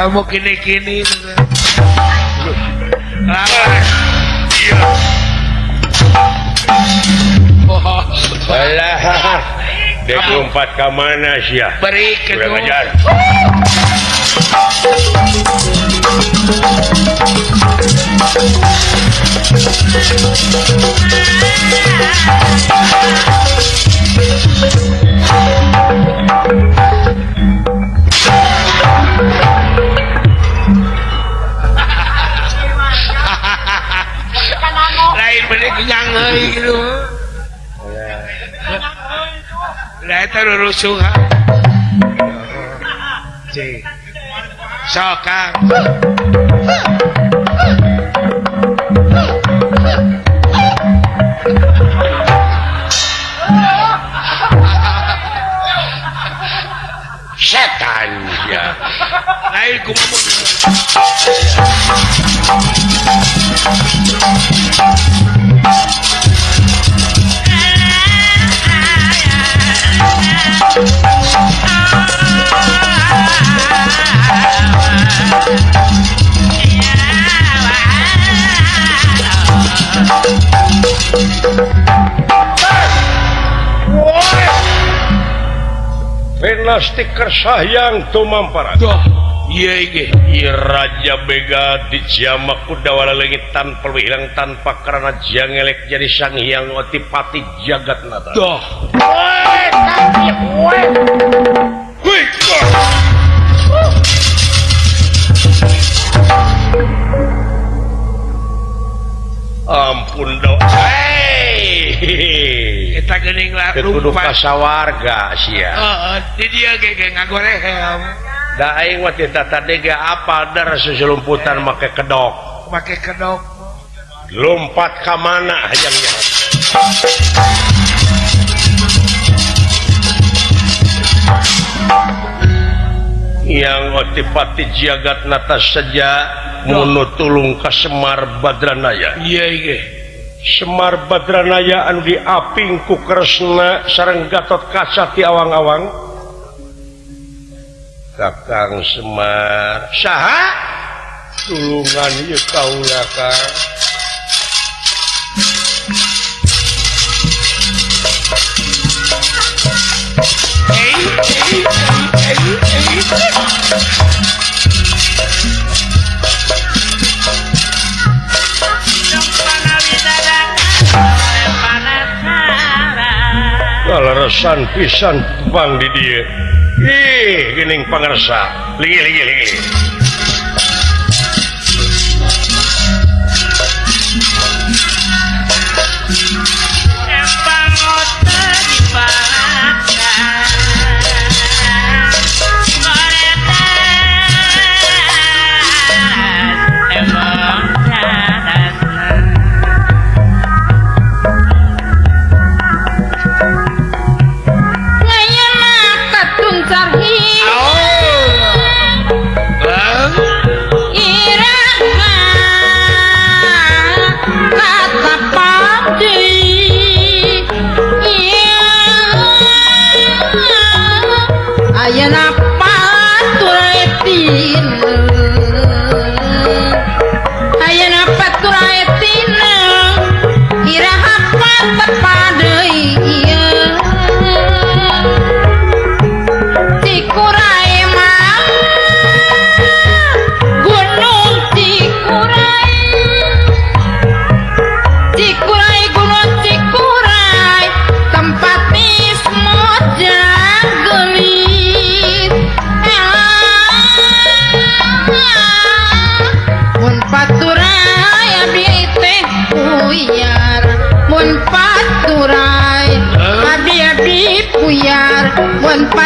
Ilmu kini-kini itu. Iya. Alah. Dek lompat ka mana sia? Beri kurang ajar. Da eta rurusuhan. Cing. Sok Kang. Setan ya. Lain kumaha. Renasti kersahyang tumamparan. Iya iki. Raja Bega di Ciamak Kudawala leungit tanpa hilang tanpa karena jangelek jadi sang hyang otipati jagat nata. Doh. Ampun doh. Hey. Eta geuning lah kudu kasawarga sia. Heeh, di dieu ge ge ngagorehem. Da aing mah teh tadi ge apal dar susulumputan make kedok. Make kedok. Lompat ka mana hayangnya? Yang otipati jagat nata saja munu tulung ka Semar Badranaya. Iya iki. Semar Badranaya anu diaping ku Kresna sareng Gatot Kaca ti awang-awang. Kakang Semar saha? Tulungan ieu kaula Kang. Kaleresan pisan bang di dieu. Ih, geuning pangersa. Linggih linggih linggih.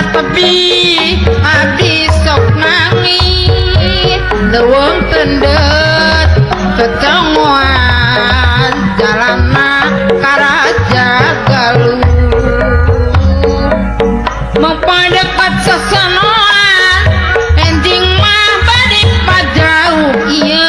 Tepi abdi sok nangis leuweung tendet kecenguan jalana karaja Galuh mempedekat sesenoan enjing mah bade pajauh ieu.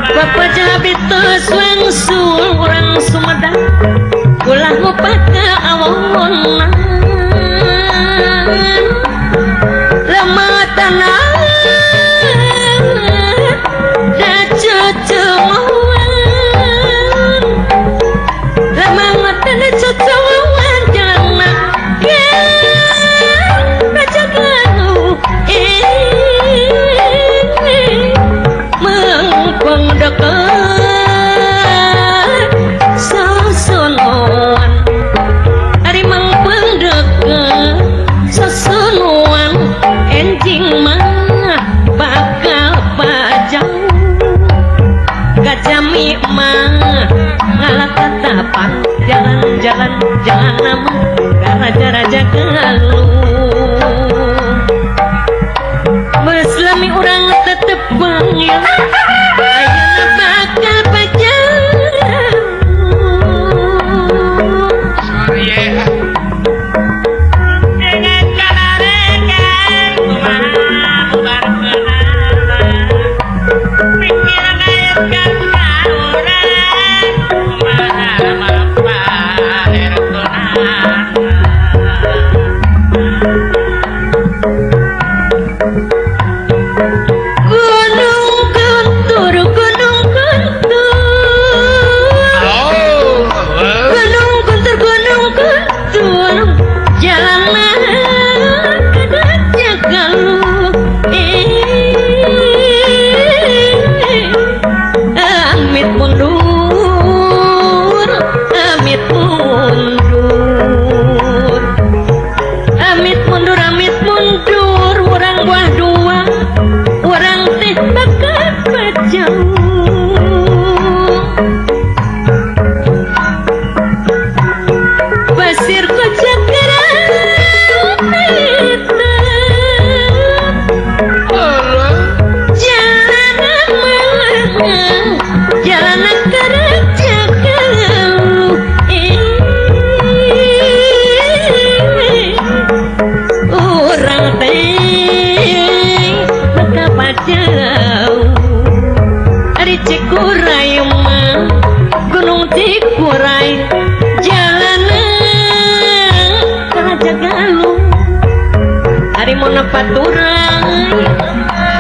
Bapak jabi tos wangsul orang Sumedang. Ulah ngupat ke awonan lemah tanah da cucungan lemah tanah cucungan jalan raja galuh mengpeng dekat sosonoan ari mangpeng dekat sosonoan enjing mah bakal pajang gajami mah ngalah tatapan jalan-jalan jalan nama raja-raja galuh Muslimi urang tetep bangil ayeuna bakal pajang.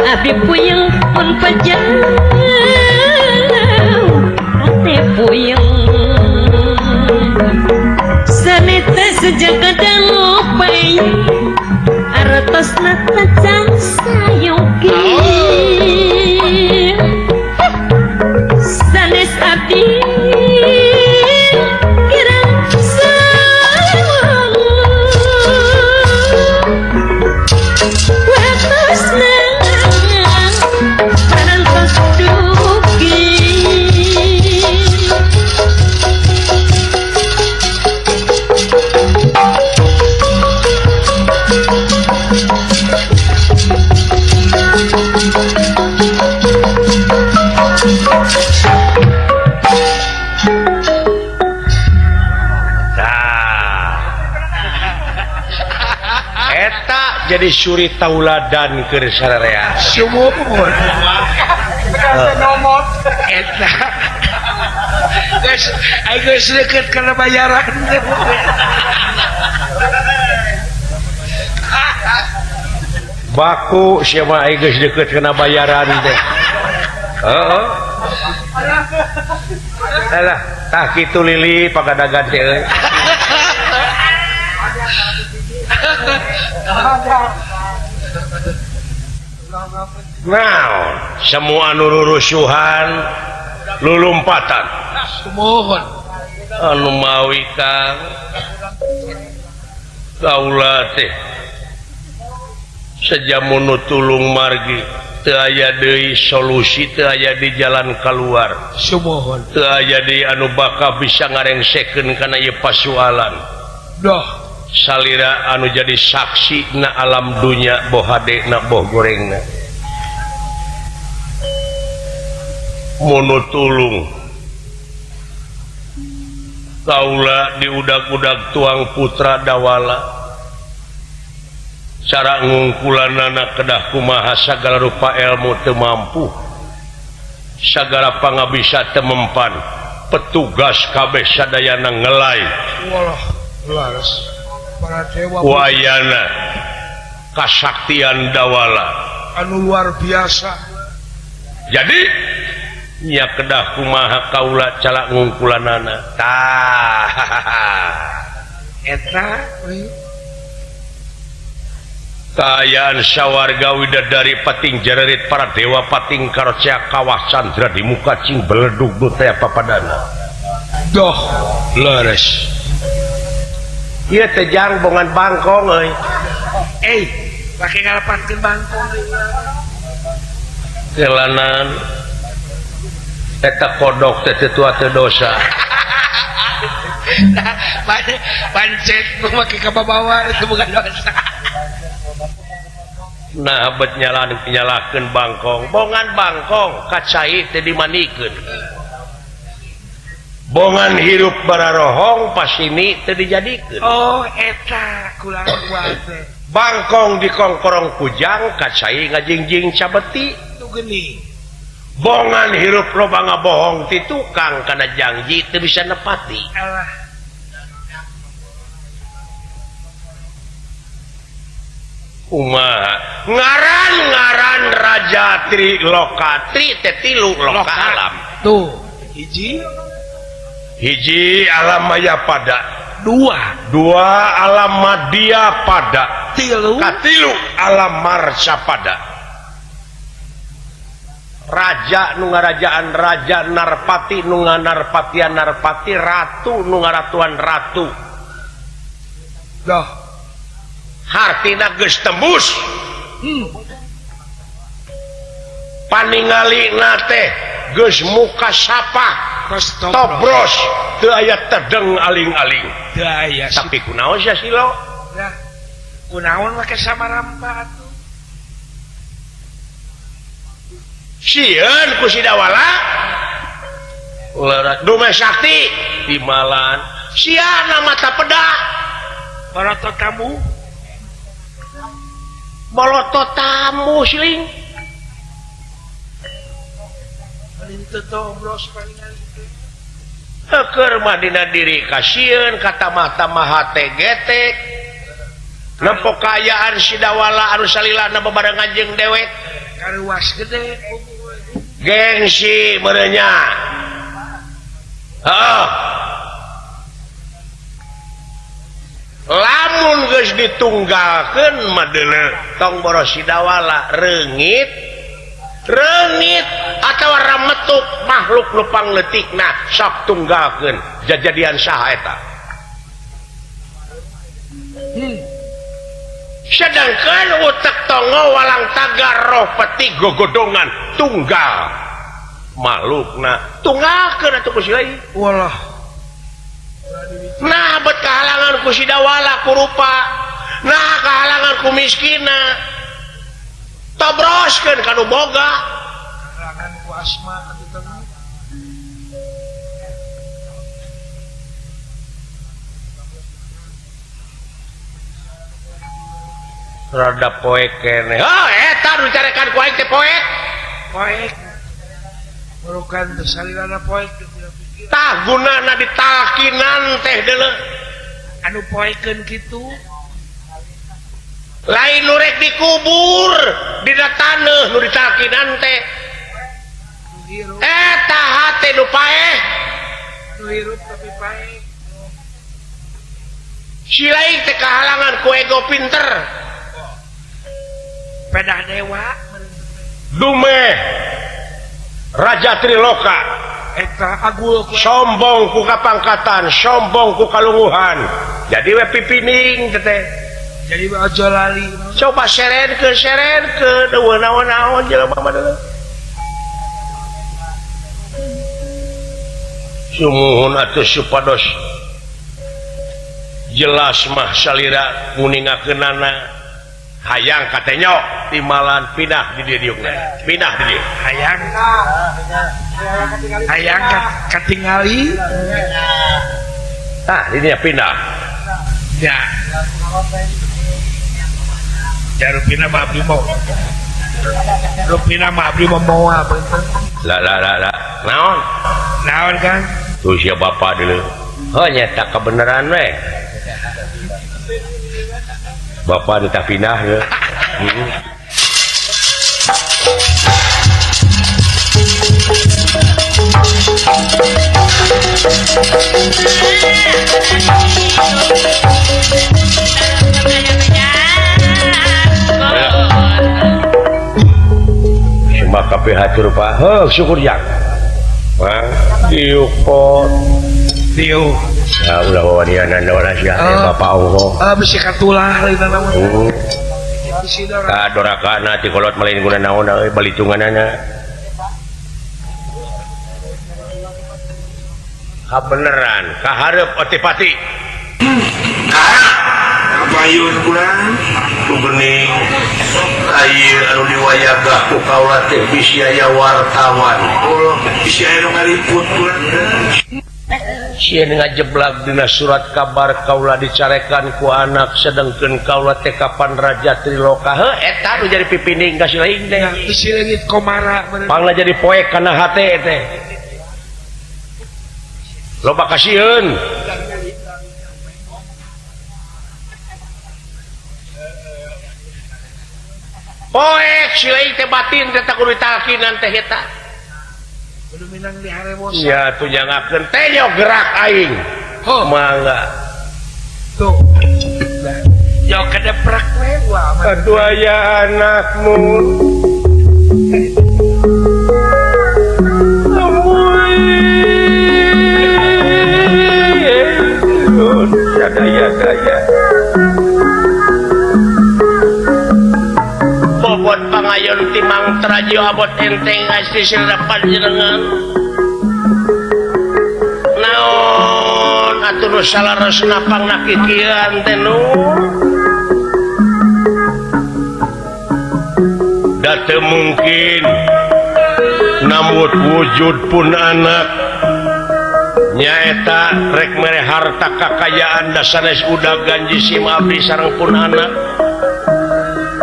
Abdi puyeng pun pajang ate puyeng sanita sejak kadang ngopai artosna tacan sayogi sanes abdi kirang sawang watosna jadi suri tauladan keur sararea sumur eta geus aing geus deukeut kana bayaran. Baku sia mah aing geus deukeut kana bayaran teh. Heeh. Alah tah kitu lili pagadagan teh euy. Naon semua anu rurusuhan lulumpatan sumuhun anu mawi Kang kaula teh sejamunu tulung margi teu aya deui solusi teu aya di jalan kaluar sumuhun teu aya deui anu bakal bisa ngarengsekeun kana ieu pasualan doh salira anu jadi saksi na alam dunya boh hade na boh gorengna mono tulung kaula diudag-udag tuang putra dawala cara ngungkulanana kedah kumaha sagala rupa ilmu teu mampu sagala pangabisa teu mempan petugas kabeh sadayana ngelai Walah laras para dewa wayana kasaktian Dawala anu luar biasa. Jadi nya kedah kumaha kaula calak ngungkulanana tah eta kaayaan sawarga widadari pating jererit para dewa pating karocea kawah candra di muka cing beledug nu teh papadana doh leres ieu teh jang bongan bangkong euy pake ngalepankeun bangkong kelanan eta kodok teh teu tua teu dosa. Nah, pancet make ka babawa itu bukan dosa. Nah bet nyalakeun bangkong bongan bangkong kacai teh dimanikeun bongan hirup bararohong pasini teu dijadikeun. Oh eta kurang kuat teh bangkong dikongkorong kujang kacai ngajingjing cabeti nu geuning bongan hirup loba ngabohong ti tukang kana janji teu bisa nepati. Alah kumaha ngaran-ngaran Raja Tri Loka Tri teh tilu loka alam tuh hiji hiji alam maya pada dua alam madya pada tilu katilu alam marsa pada. Raja nu ngarajaan raja narpati nu nganarpatian narpati ratu nu ngaratuan ratu dah hartina geus tembus. Paningalina teh geus muka sapa tobros teu aya tedeng aling-aling teu aya. Tapi kunaon sia silo lah kunaon make samarampa atuh sieun ku si Dawala dume sakti timalan siana mata peda balotot tamu bolotot tamu siling paling tobros palingan keur mah dina diri kasieun kata mata maha getek nempo kaayaan si Dawala anu salilana bebarengan jeung dewek karuas gede gengsi merenya. Heeh lamun geus ditunggalkeun mah deuleu tong boros si Dawala reungit reungit atawa rametuk makhluk nu pangleutikna sok tunggalkeun jajadian saha eta. Sedangkan utek tongo walang tagar roh peti gogodongan tunggal makhlukna tunggalkeun atuh ku si lain. Walah nah bet kahalangan ku si Dawala ku rupa nah kahalangan ku miskina tobroskeun ka nu boga kahalangan ku asma atuh teh rada poek keneh. Oh eta nu carekan ku aing teh poek poek bukan teh salilana poek tah gunana ditalkinan teh deuleu anu poekeun kitu lain nu rek dikubur dina taneuh nu ditalkinan teh eta hate nu paeh nu hirup tapi paeh si lain teh kahalangan ku ego pinter pedah dewa dumeh Raja Triloka eta agul sombong ku kapangkatan sombong ku kalunguhan jadi we pipining teh jadi we aja lali coba serenkeun eueuh naon-naon jelema mah deuleu sumuhun atuh supados jelas mah salira nguningakeunana hayang katenyo timalan pindah di dieu diukna pindah di dieu hayang hayang katingali tah di dieu pindah ya ya rupina mah abdi mau rupina mah abdi mau moal la la la la naon naon kan tuh sia bapak deuleu Oh nyata kebenaran we. Bapak ditah pindah ya. Semua kabeh hatur Pak. Heuh syukur yang. Mang diuk pot. Diuk. Ya ulah wawanianan ora sia bapak ongkoh. Ah bisi katulah lain naon. Ka dorakana ti kolot malain guna naon euy balitunganana. Kabeneran kahareup otipati. Kabayun kurang ku geuning ieu anu diwayagah ku kaula teh bisi aya wartawan. Oh, bisi aya nu ngaliput kurang. Sieun ngajeblag dina surat kabar kaula dicarekan ku anak sedengkeun kaula teh kapan Raja Triloka. Heuh eta nu jadi pipining ka si lain teh. Bisi leungit komara pangna jadi poek kana hate teh. Loba kasieun. Poek si lain teh batin teh kudu ditalkinan teh eta. Kudu minang diharewosan. Ya tuh nyangakeun teh nyo gerak aing. Huh. Mangga. Tuh. Yo kedeprak we wah. Aduh aya anakmu. Daya-daya. Bobot pangayon timang trajo abot enteng asli sirna panjenengan. Naon atuh nu salaresna pangna kikieuan teh nu. Da teu mungkin namut wujud pun anak nyaeta rek mere harta kakayaan da sanes udah ganji sim abdi sareng pun anak.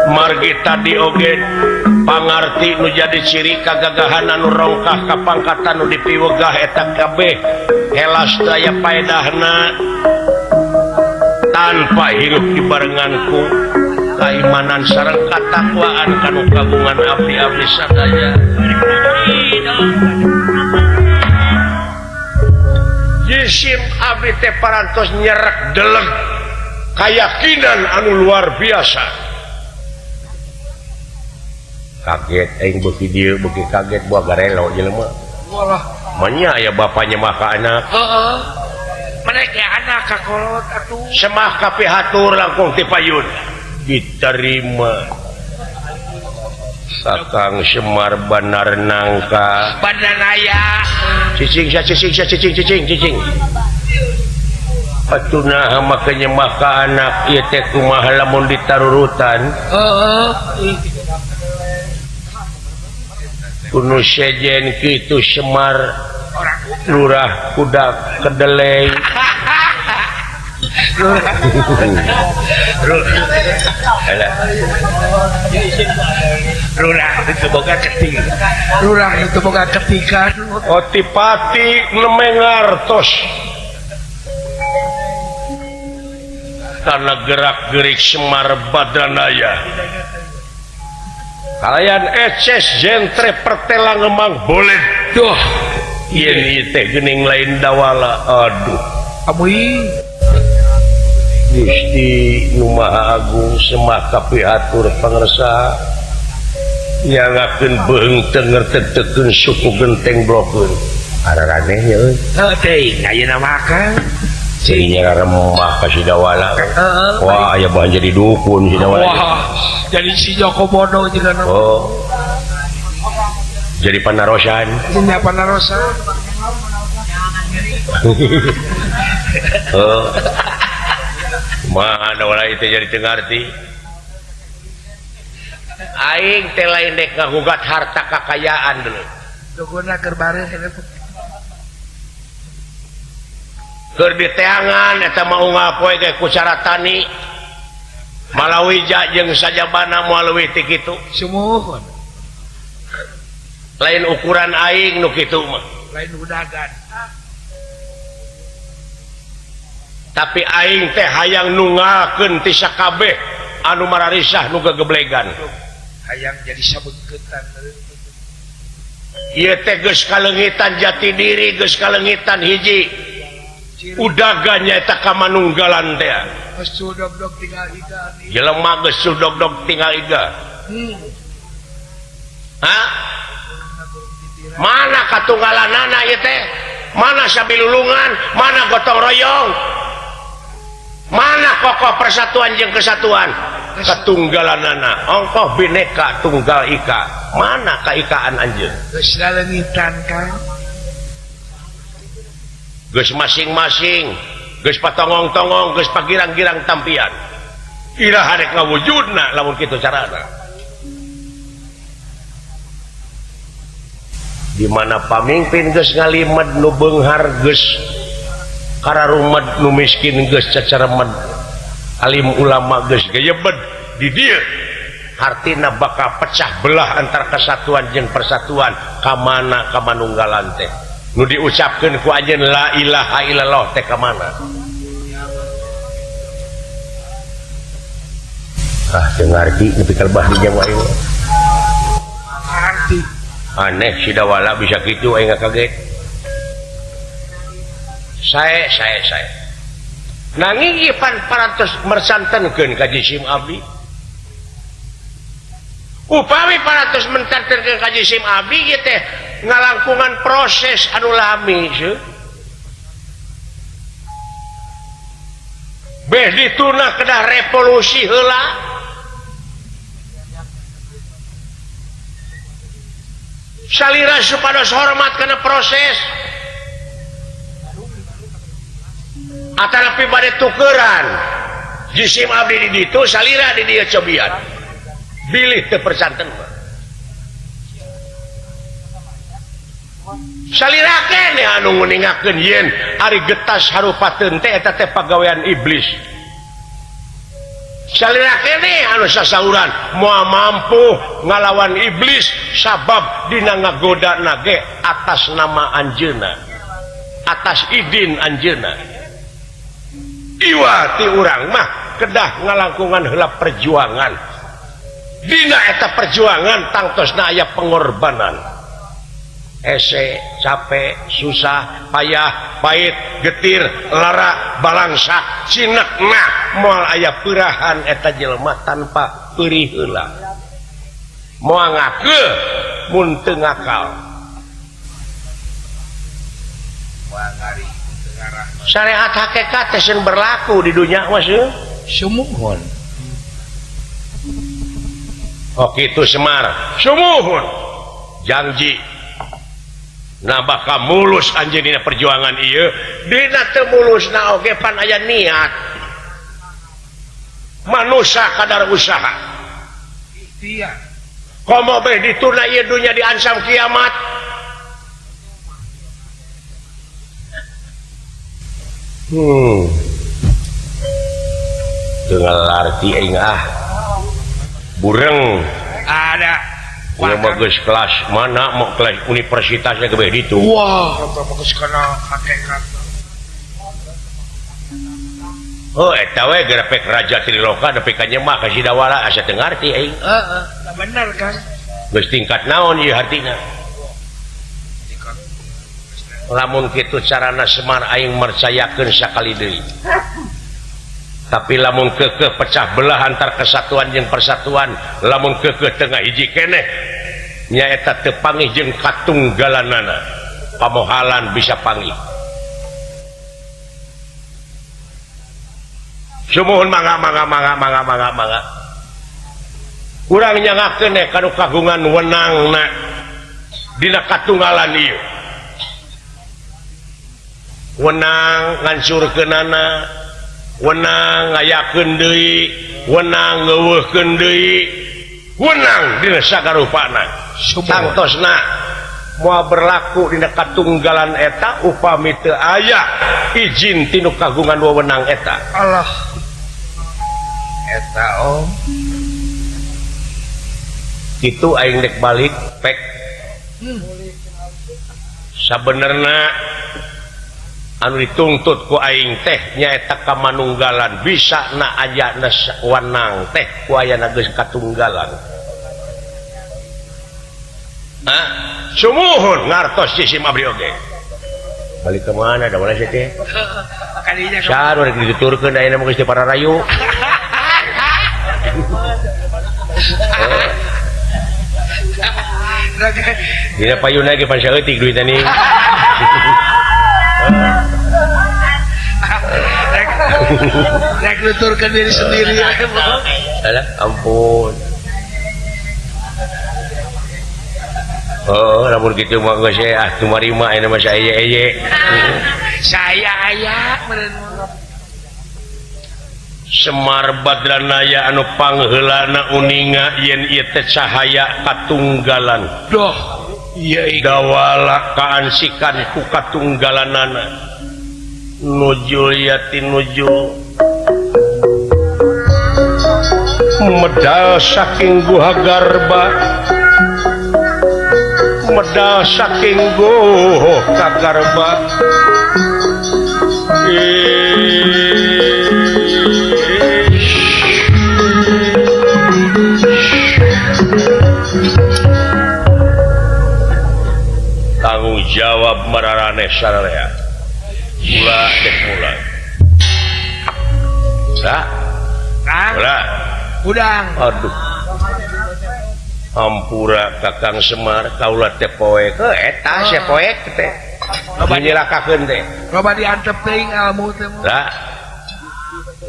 Margi tadi oge pangarti nu jadi ciri kagagahan anu rongkah kapangkatan nu dipiwegah eta kabeh helas daya paedahna tanpa hirup dibarenganku kaimanan sareng katakwaan kanu kagungan abdi-abdi sadaya. Jisim abdi teh parantos nyerek deleg kayakinan anu luar biasa. Kaget aing beuki dieu beuki kaget buah garelo jelema. Walah, manya aya bapanya mah ka anak. Heeh. Mereka anak ka kolot atuh. Semah ka pihatur langkung ti payun. Diterima. Kakang Semar Banar Nangka. Bandanaya. Cicing sia cicing sia cicing cicing cicing. Atuh naha make nyemah ka anak ieu teh kumaha lamun ditarurutan. Heeh. Kuno sejen kitu Semar lurah kuda kedelai. Lurah itu boga ketika. Lurah itu boga ketika. Otipati nemengartos karena gerak-gerik Semar Badranaya. Kalian eces jentre pertela ngemang boleh duh yen ieu teh geuning lain dawala. Aduh amuy Gusti nu Maha Agung Semah kapihatur pangersa nyangakeun beung teu ngertetekeun suku genteng blokeun araraneh nya euy. Heuh teuing ayeuna mah kan cirinya remah ka si dawala. Wah aya bahan jadi dukun si dawala. Wah jadi si Joko Bodo juga. Oh jadi panarosan. Jadi panarosan. Oh mah dawala itu jadi teu ngarti. Aing teh lain dek ngagugat harta kakayaan dulu. Duguna keur bareuh. Keur diteangan eta mah unggal poe ge ku cara tani Malawija jeung sajabana moal leuwih ti kitu. Sumuhun. Lain ukuran aing nu kitu mah. Lain udagan. Tapi aing teh hayang nunggalkeun ti sakabeh anu mararisah nu gegeblegan. Hayang jadi sabeungkeutan. Ieu teh geus kaleungitan jati diri, geus kaleungitan hiji. Udaga nyaeta kamanunggalan teh. Geus dog-dog tinggal iga. Jelema geus dog-dog tinggal iga. Hah? Mana katunggalanana ieu teh? Mana sabilulungan? Mana gotong royong? Mana kokoh persatuan jeung kesatuan? Ketunggalanana ongkoh bineka tunggal ika. Mana kaikaan anjeun? Geus laleungitan Kang. Geus masing-masing, geus patongong-tongong, geus pagirang-girang tampian. Iraha rek ngawujudna lamun kitu carana. Di mana pamimpin geus ngalimed nu beunghar geus kararumed nu miskin geus cacaremed alim ulama geus geyebed di dieu hartina bakal pecah belah antar kesatuan jeung persatuan ka mana kamanunggalan teh nu diucapkeun ku anjeun la ilaha illallah teh ka mana. Ah teu ngarti nepi ka lebah di jawa ieu ngarti aneh si Dawala bisa kitu aing kaget. Sae sae sae nanging ieu pan parantos mersantenkeun ka jisim abdi. Upami parantos mentantenkeun ka jisim abdi ieu teh ngalangkungan proses anu lami seuh. Beh dituna kedah revolusi heula. Salira supados hormat kana proses. Atanapi bade tukeran jisim abdi di ditu salira di dieu cobian bilih teu persanten mah salira keneh anu nguningakeun yen ari getas harupateun teh eta teh pagawean iblis. Salira keneh anu sasauran moal mampu ngalawan iblis sabab dina ngagoda nage atas nama anjeunna, atas idin anjeunna. Iwa ti urang mah kedah ngalangkungan heula perjuangan. Dina eta perjuangan tangtosna aya pengorbanan. Ese, capek, susah, payah, pahit, getir, lara, balangsa, cinekna moal aya peurahan eta jelema tanpa peurih heula. Moal ngakeuh mun teu ngakal. Syariat hakikat teh sieun berlaku di dunia mah seuh. Sumuhun. Oh kitu Semar, sumuhun. Janji nah bakal mulus anjeun dina perjuangan ieu, dina teu mulusna oge pan aya niat. Manusa kadar usaha. Ikhtiar. Komo beh dituna ieu dunya diancam kiamat. Teu ngalarti aing ah. Bureng ada. Ieu mah geus kelas mana mau kelas universitasnya ge ditu. Wah, eta mah geus kana hakikat. Oh, eta we gerepek raja Triloka nepi ka nyemah ka Sidawala asa teu ngarti aing. Heeh, bener kan. Geus tingkat naon ieu hartina? Lamun kitu carana Semar aing mercayakeun sakali deui. Tapi lamun keukeuh pecah belah antar kesatuan jeung persatuan, lamun keukeuh tengah hiji keneh nyaeta teu pangih jeung katunggalanana. Pamohalan bisa pangih. Sumuhun mangga mangga mangga mangga mangga mangga. Urang nyangakeun ka nu kagungan wenangna dina katunggalan ieu. Wenang ngancurkeunana, wenang ngayakeun deui, wenang ngeuweuhkeun deui, wenang dina sagarupana. Tangtosna moal berlaku dina katunggalan eta upami teu aya izin ti nu kagungan wewenang eta. Allah. Eta om. Kitu aing rek balik pek. Sabenerna Anu dituntut ku aing teh nyaeta kamanunggalan bisa na ayana wanang teh ku ayana geus katunggalan. Hah? Sumuhun ngartos jisim abdi oge. Balik ke mana da mana sih teh? Saru rek dituturkeun ayeuna mah geus teu pararayu. Dina payuna ge pan saeutik duitna nih. Rek nuturkeun diri sendiri. Alah, ampun. Oh, lamun kitu mah geus ah tumarima ayeuna mah saeye-eye. Saya aya meureun. Semar Badranaya anu pangheulana uninga yen ieu teh cahaya katunggalan. Doh, ieu dawala kaansikan ku katunggalanana. Nujul yatin nujul medal saking guha garba medal saking guha garba tanggung jawab mararaneh sararea. Mula dek mula. Lah. Mula. Udang. Aduh. Ampura Kakang Semar kaula teh poek. Heuh eta sia poek teh. Loba nyilakakeun teh. Loba diantep teuing almu teh. Lah.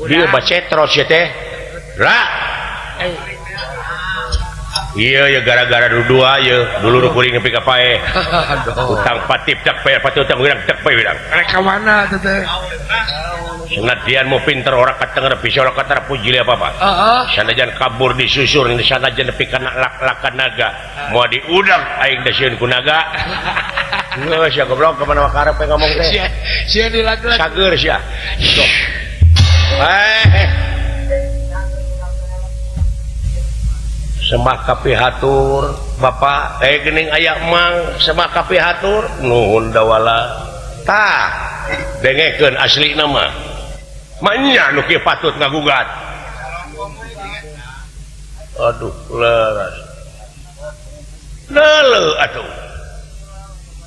Dieu bacetros sia teh. Lah. Iya ya gara-gara dua ya dulu nu kuring nepi ka paeh. Utang patip tak paeh pati utang wirang tak paeh wirang. Rek ka mana teh teh? Senadian mau pinter ora katenger bisa ora katarpuji apa-apa. Heeh. Sanajan kabur disusur sanajan nepi kana lak-lakan naga. Moal diudang aing da sieun ku naga. Geus sia goblok ka mana karep ngomong teh. Sia dilag-lag. Sageur sia. Semah kapihatur Bapak geuning aya mang semah kapihatur nuhun dawala tah dengekeun aslina mah manya nu kieu patut ngagugat. Aduh leras leuleuh atuh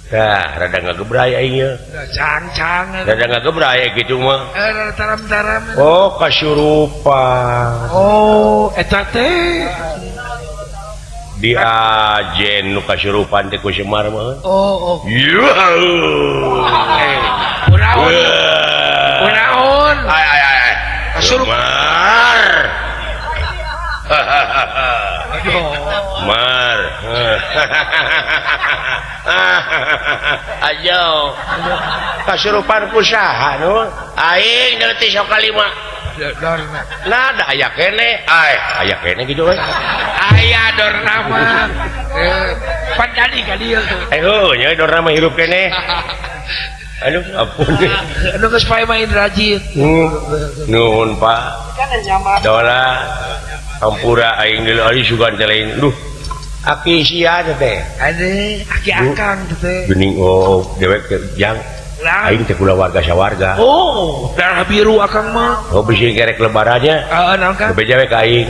tah rada ngagebray aing ye cang-cang rada ngagebray kitu mah rada taram-taram. Oh kasurupan. Oh eta teh di ajen nu kasurupan teh ku Semar mah. Oh oh. Kunaon? Kunaon? Ay ay ay. Kasurupan. Mar. Ayo. Kasurupan ku saha nu? Aing deui sok kalima. Nah, da aya keneh. Ay, aya keneh kitu we. Aya dorna mah. Pan tadi ka dieu. Heuh nya dorna mah hirup keneh. Aduh, ampun. Anu geus pae mah Indrajit. Nuhun, Pak. Dola ampura aing deui ari sugan teh lain. Duh. Aki sia teh. Ade, aki akang teh. Geuning oh dewek jang. Aing teh kulawarga sawarga. Oh, darah biru akang mah. Oh, bisi kerek lebarannya. Heeh, naon Kang? Bebeja we ka aing.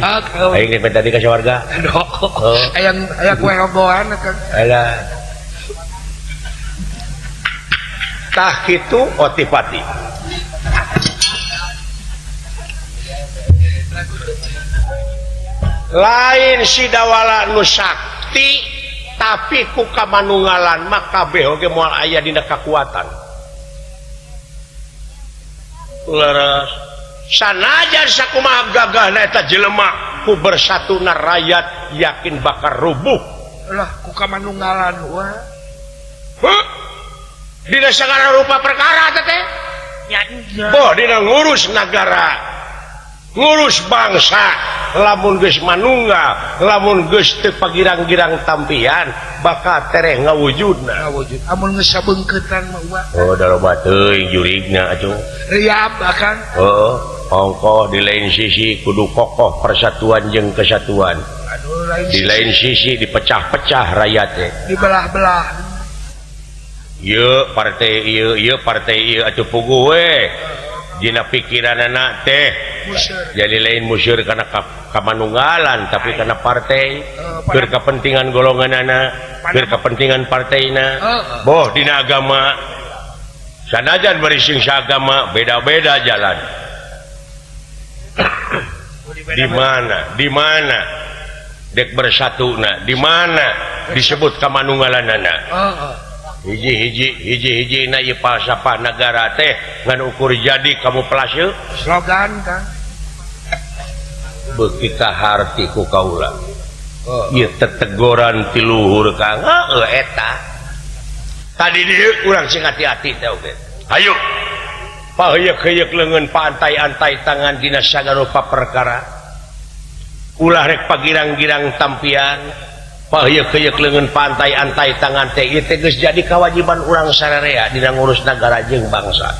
Aing rek tadi ka sawarga. Aduh. Hayang aya kue homboan akang. Alah. Tah kitu otipati. Lain si dawala nu sakti tapi ku kamanunggalan mah kabeh oge moal aya dina kakuatan. Leres sanajan sakumaha gagahna eta jelema ku bersatuna rakyat yakin bakal rubuh. Lah ku kamanunggalan wah. Heuh. Dina sagala rupa perkara teh teh. Nya. Boh dina ngurus nagara, ngurus bangsa, lamun geus manunggal, lamun geus teu pagirang-girang tampian bakal tereh ngawujudna. Ngawujud. Amun geus sabeungkeutan mah uah. Oh, da loba teuing jurigna atuh. Riab akang. Heeh, ongkoh di lain sisi kudu kokoh persatuan jeung kesatuan. Aduh, lain di lain sisi dipecah-pecah rakyat teh. Dibelah-belah. Ieu partai ieu ieu partai ieu atuh puguh we. Dina pikiranana teh jadi lain musyur karena kamanunggalan tapi karena partai keur kepentingan golonganana keur kepentingan partaina boh dina agama sanajan bari sing saagama beda-beda jalan di mana dek bersatuna di mana disebut kamanunggalanana hiji-hiji hiji-hiji na ieu falsafah nagara teh ngan ukur jadi kamuflase slogan Kang beuki kaharti ku kaula ieu tetegoran ti luhur Kang heueuh eta tadi dieu urang sing hati-hati teh oge hayu paheuyeuk-heuyeuk leungeun paantai-antai tangan dina sagarupa perkara ulah rek pagirang-girang tampian paheuyeuk-heuyeuk leungeun pantai-antai tangan teh ieu teh geus jadi kewajiban urang sararea dina ngurus nagara jeung bangsa.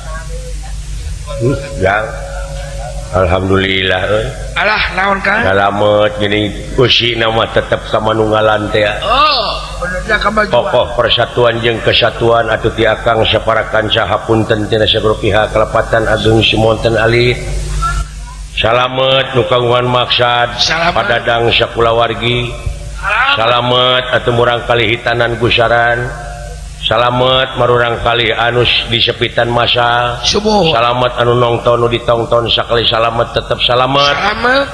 Jang. Alhamdulillah euy. Alah naon Kang? Salamet geuning usina mah tetep kamanunggalan teh. Oh, benernya kamajuan. Kokoh persatuan jeung kesatuan atuh ti Akang saparakan sahapunten tina sagala pihak kalepatan ageung simonten alit. Salamet nu kagungan maksad padadang sakulawargi. Salamet atuh murang kali hitanan gusaran. Salamet marurang kali anus di sepitan masa. Salamet anu nongton nu ditongton sakali salamet tetep salamet.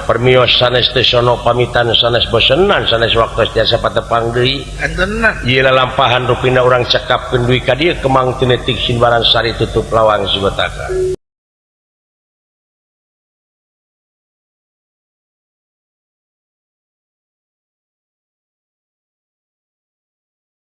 Permios sanes teu sono pamitan sanes bosenan sanes waktos tiasa patepang deui. Ieu lalampahan rupina urang cekapkeun dugi ka dieu kemang tinetik simbaran sari tutup lawang sibetaka.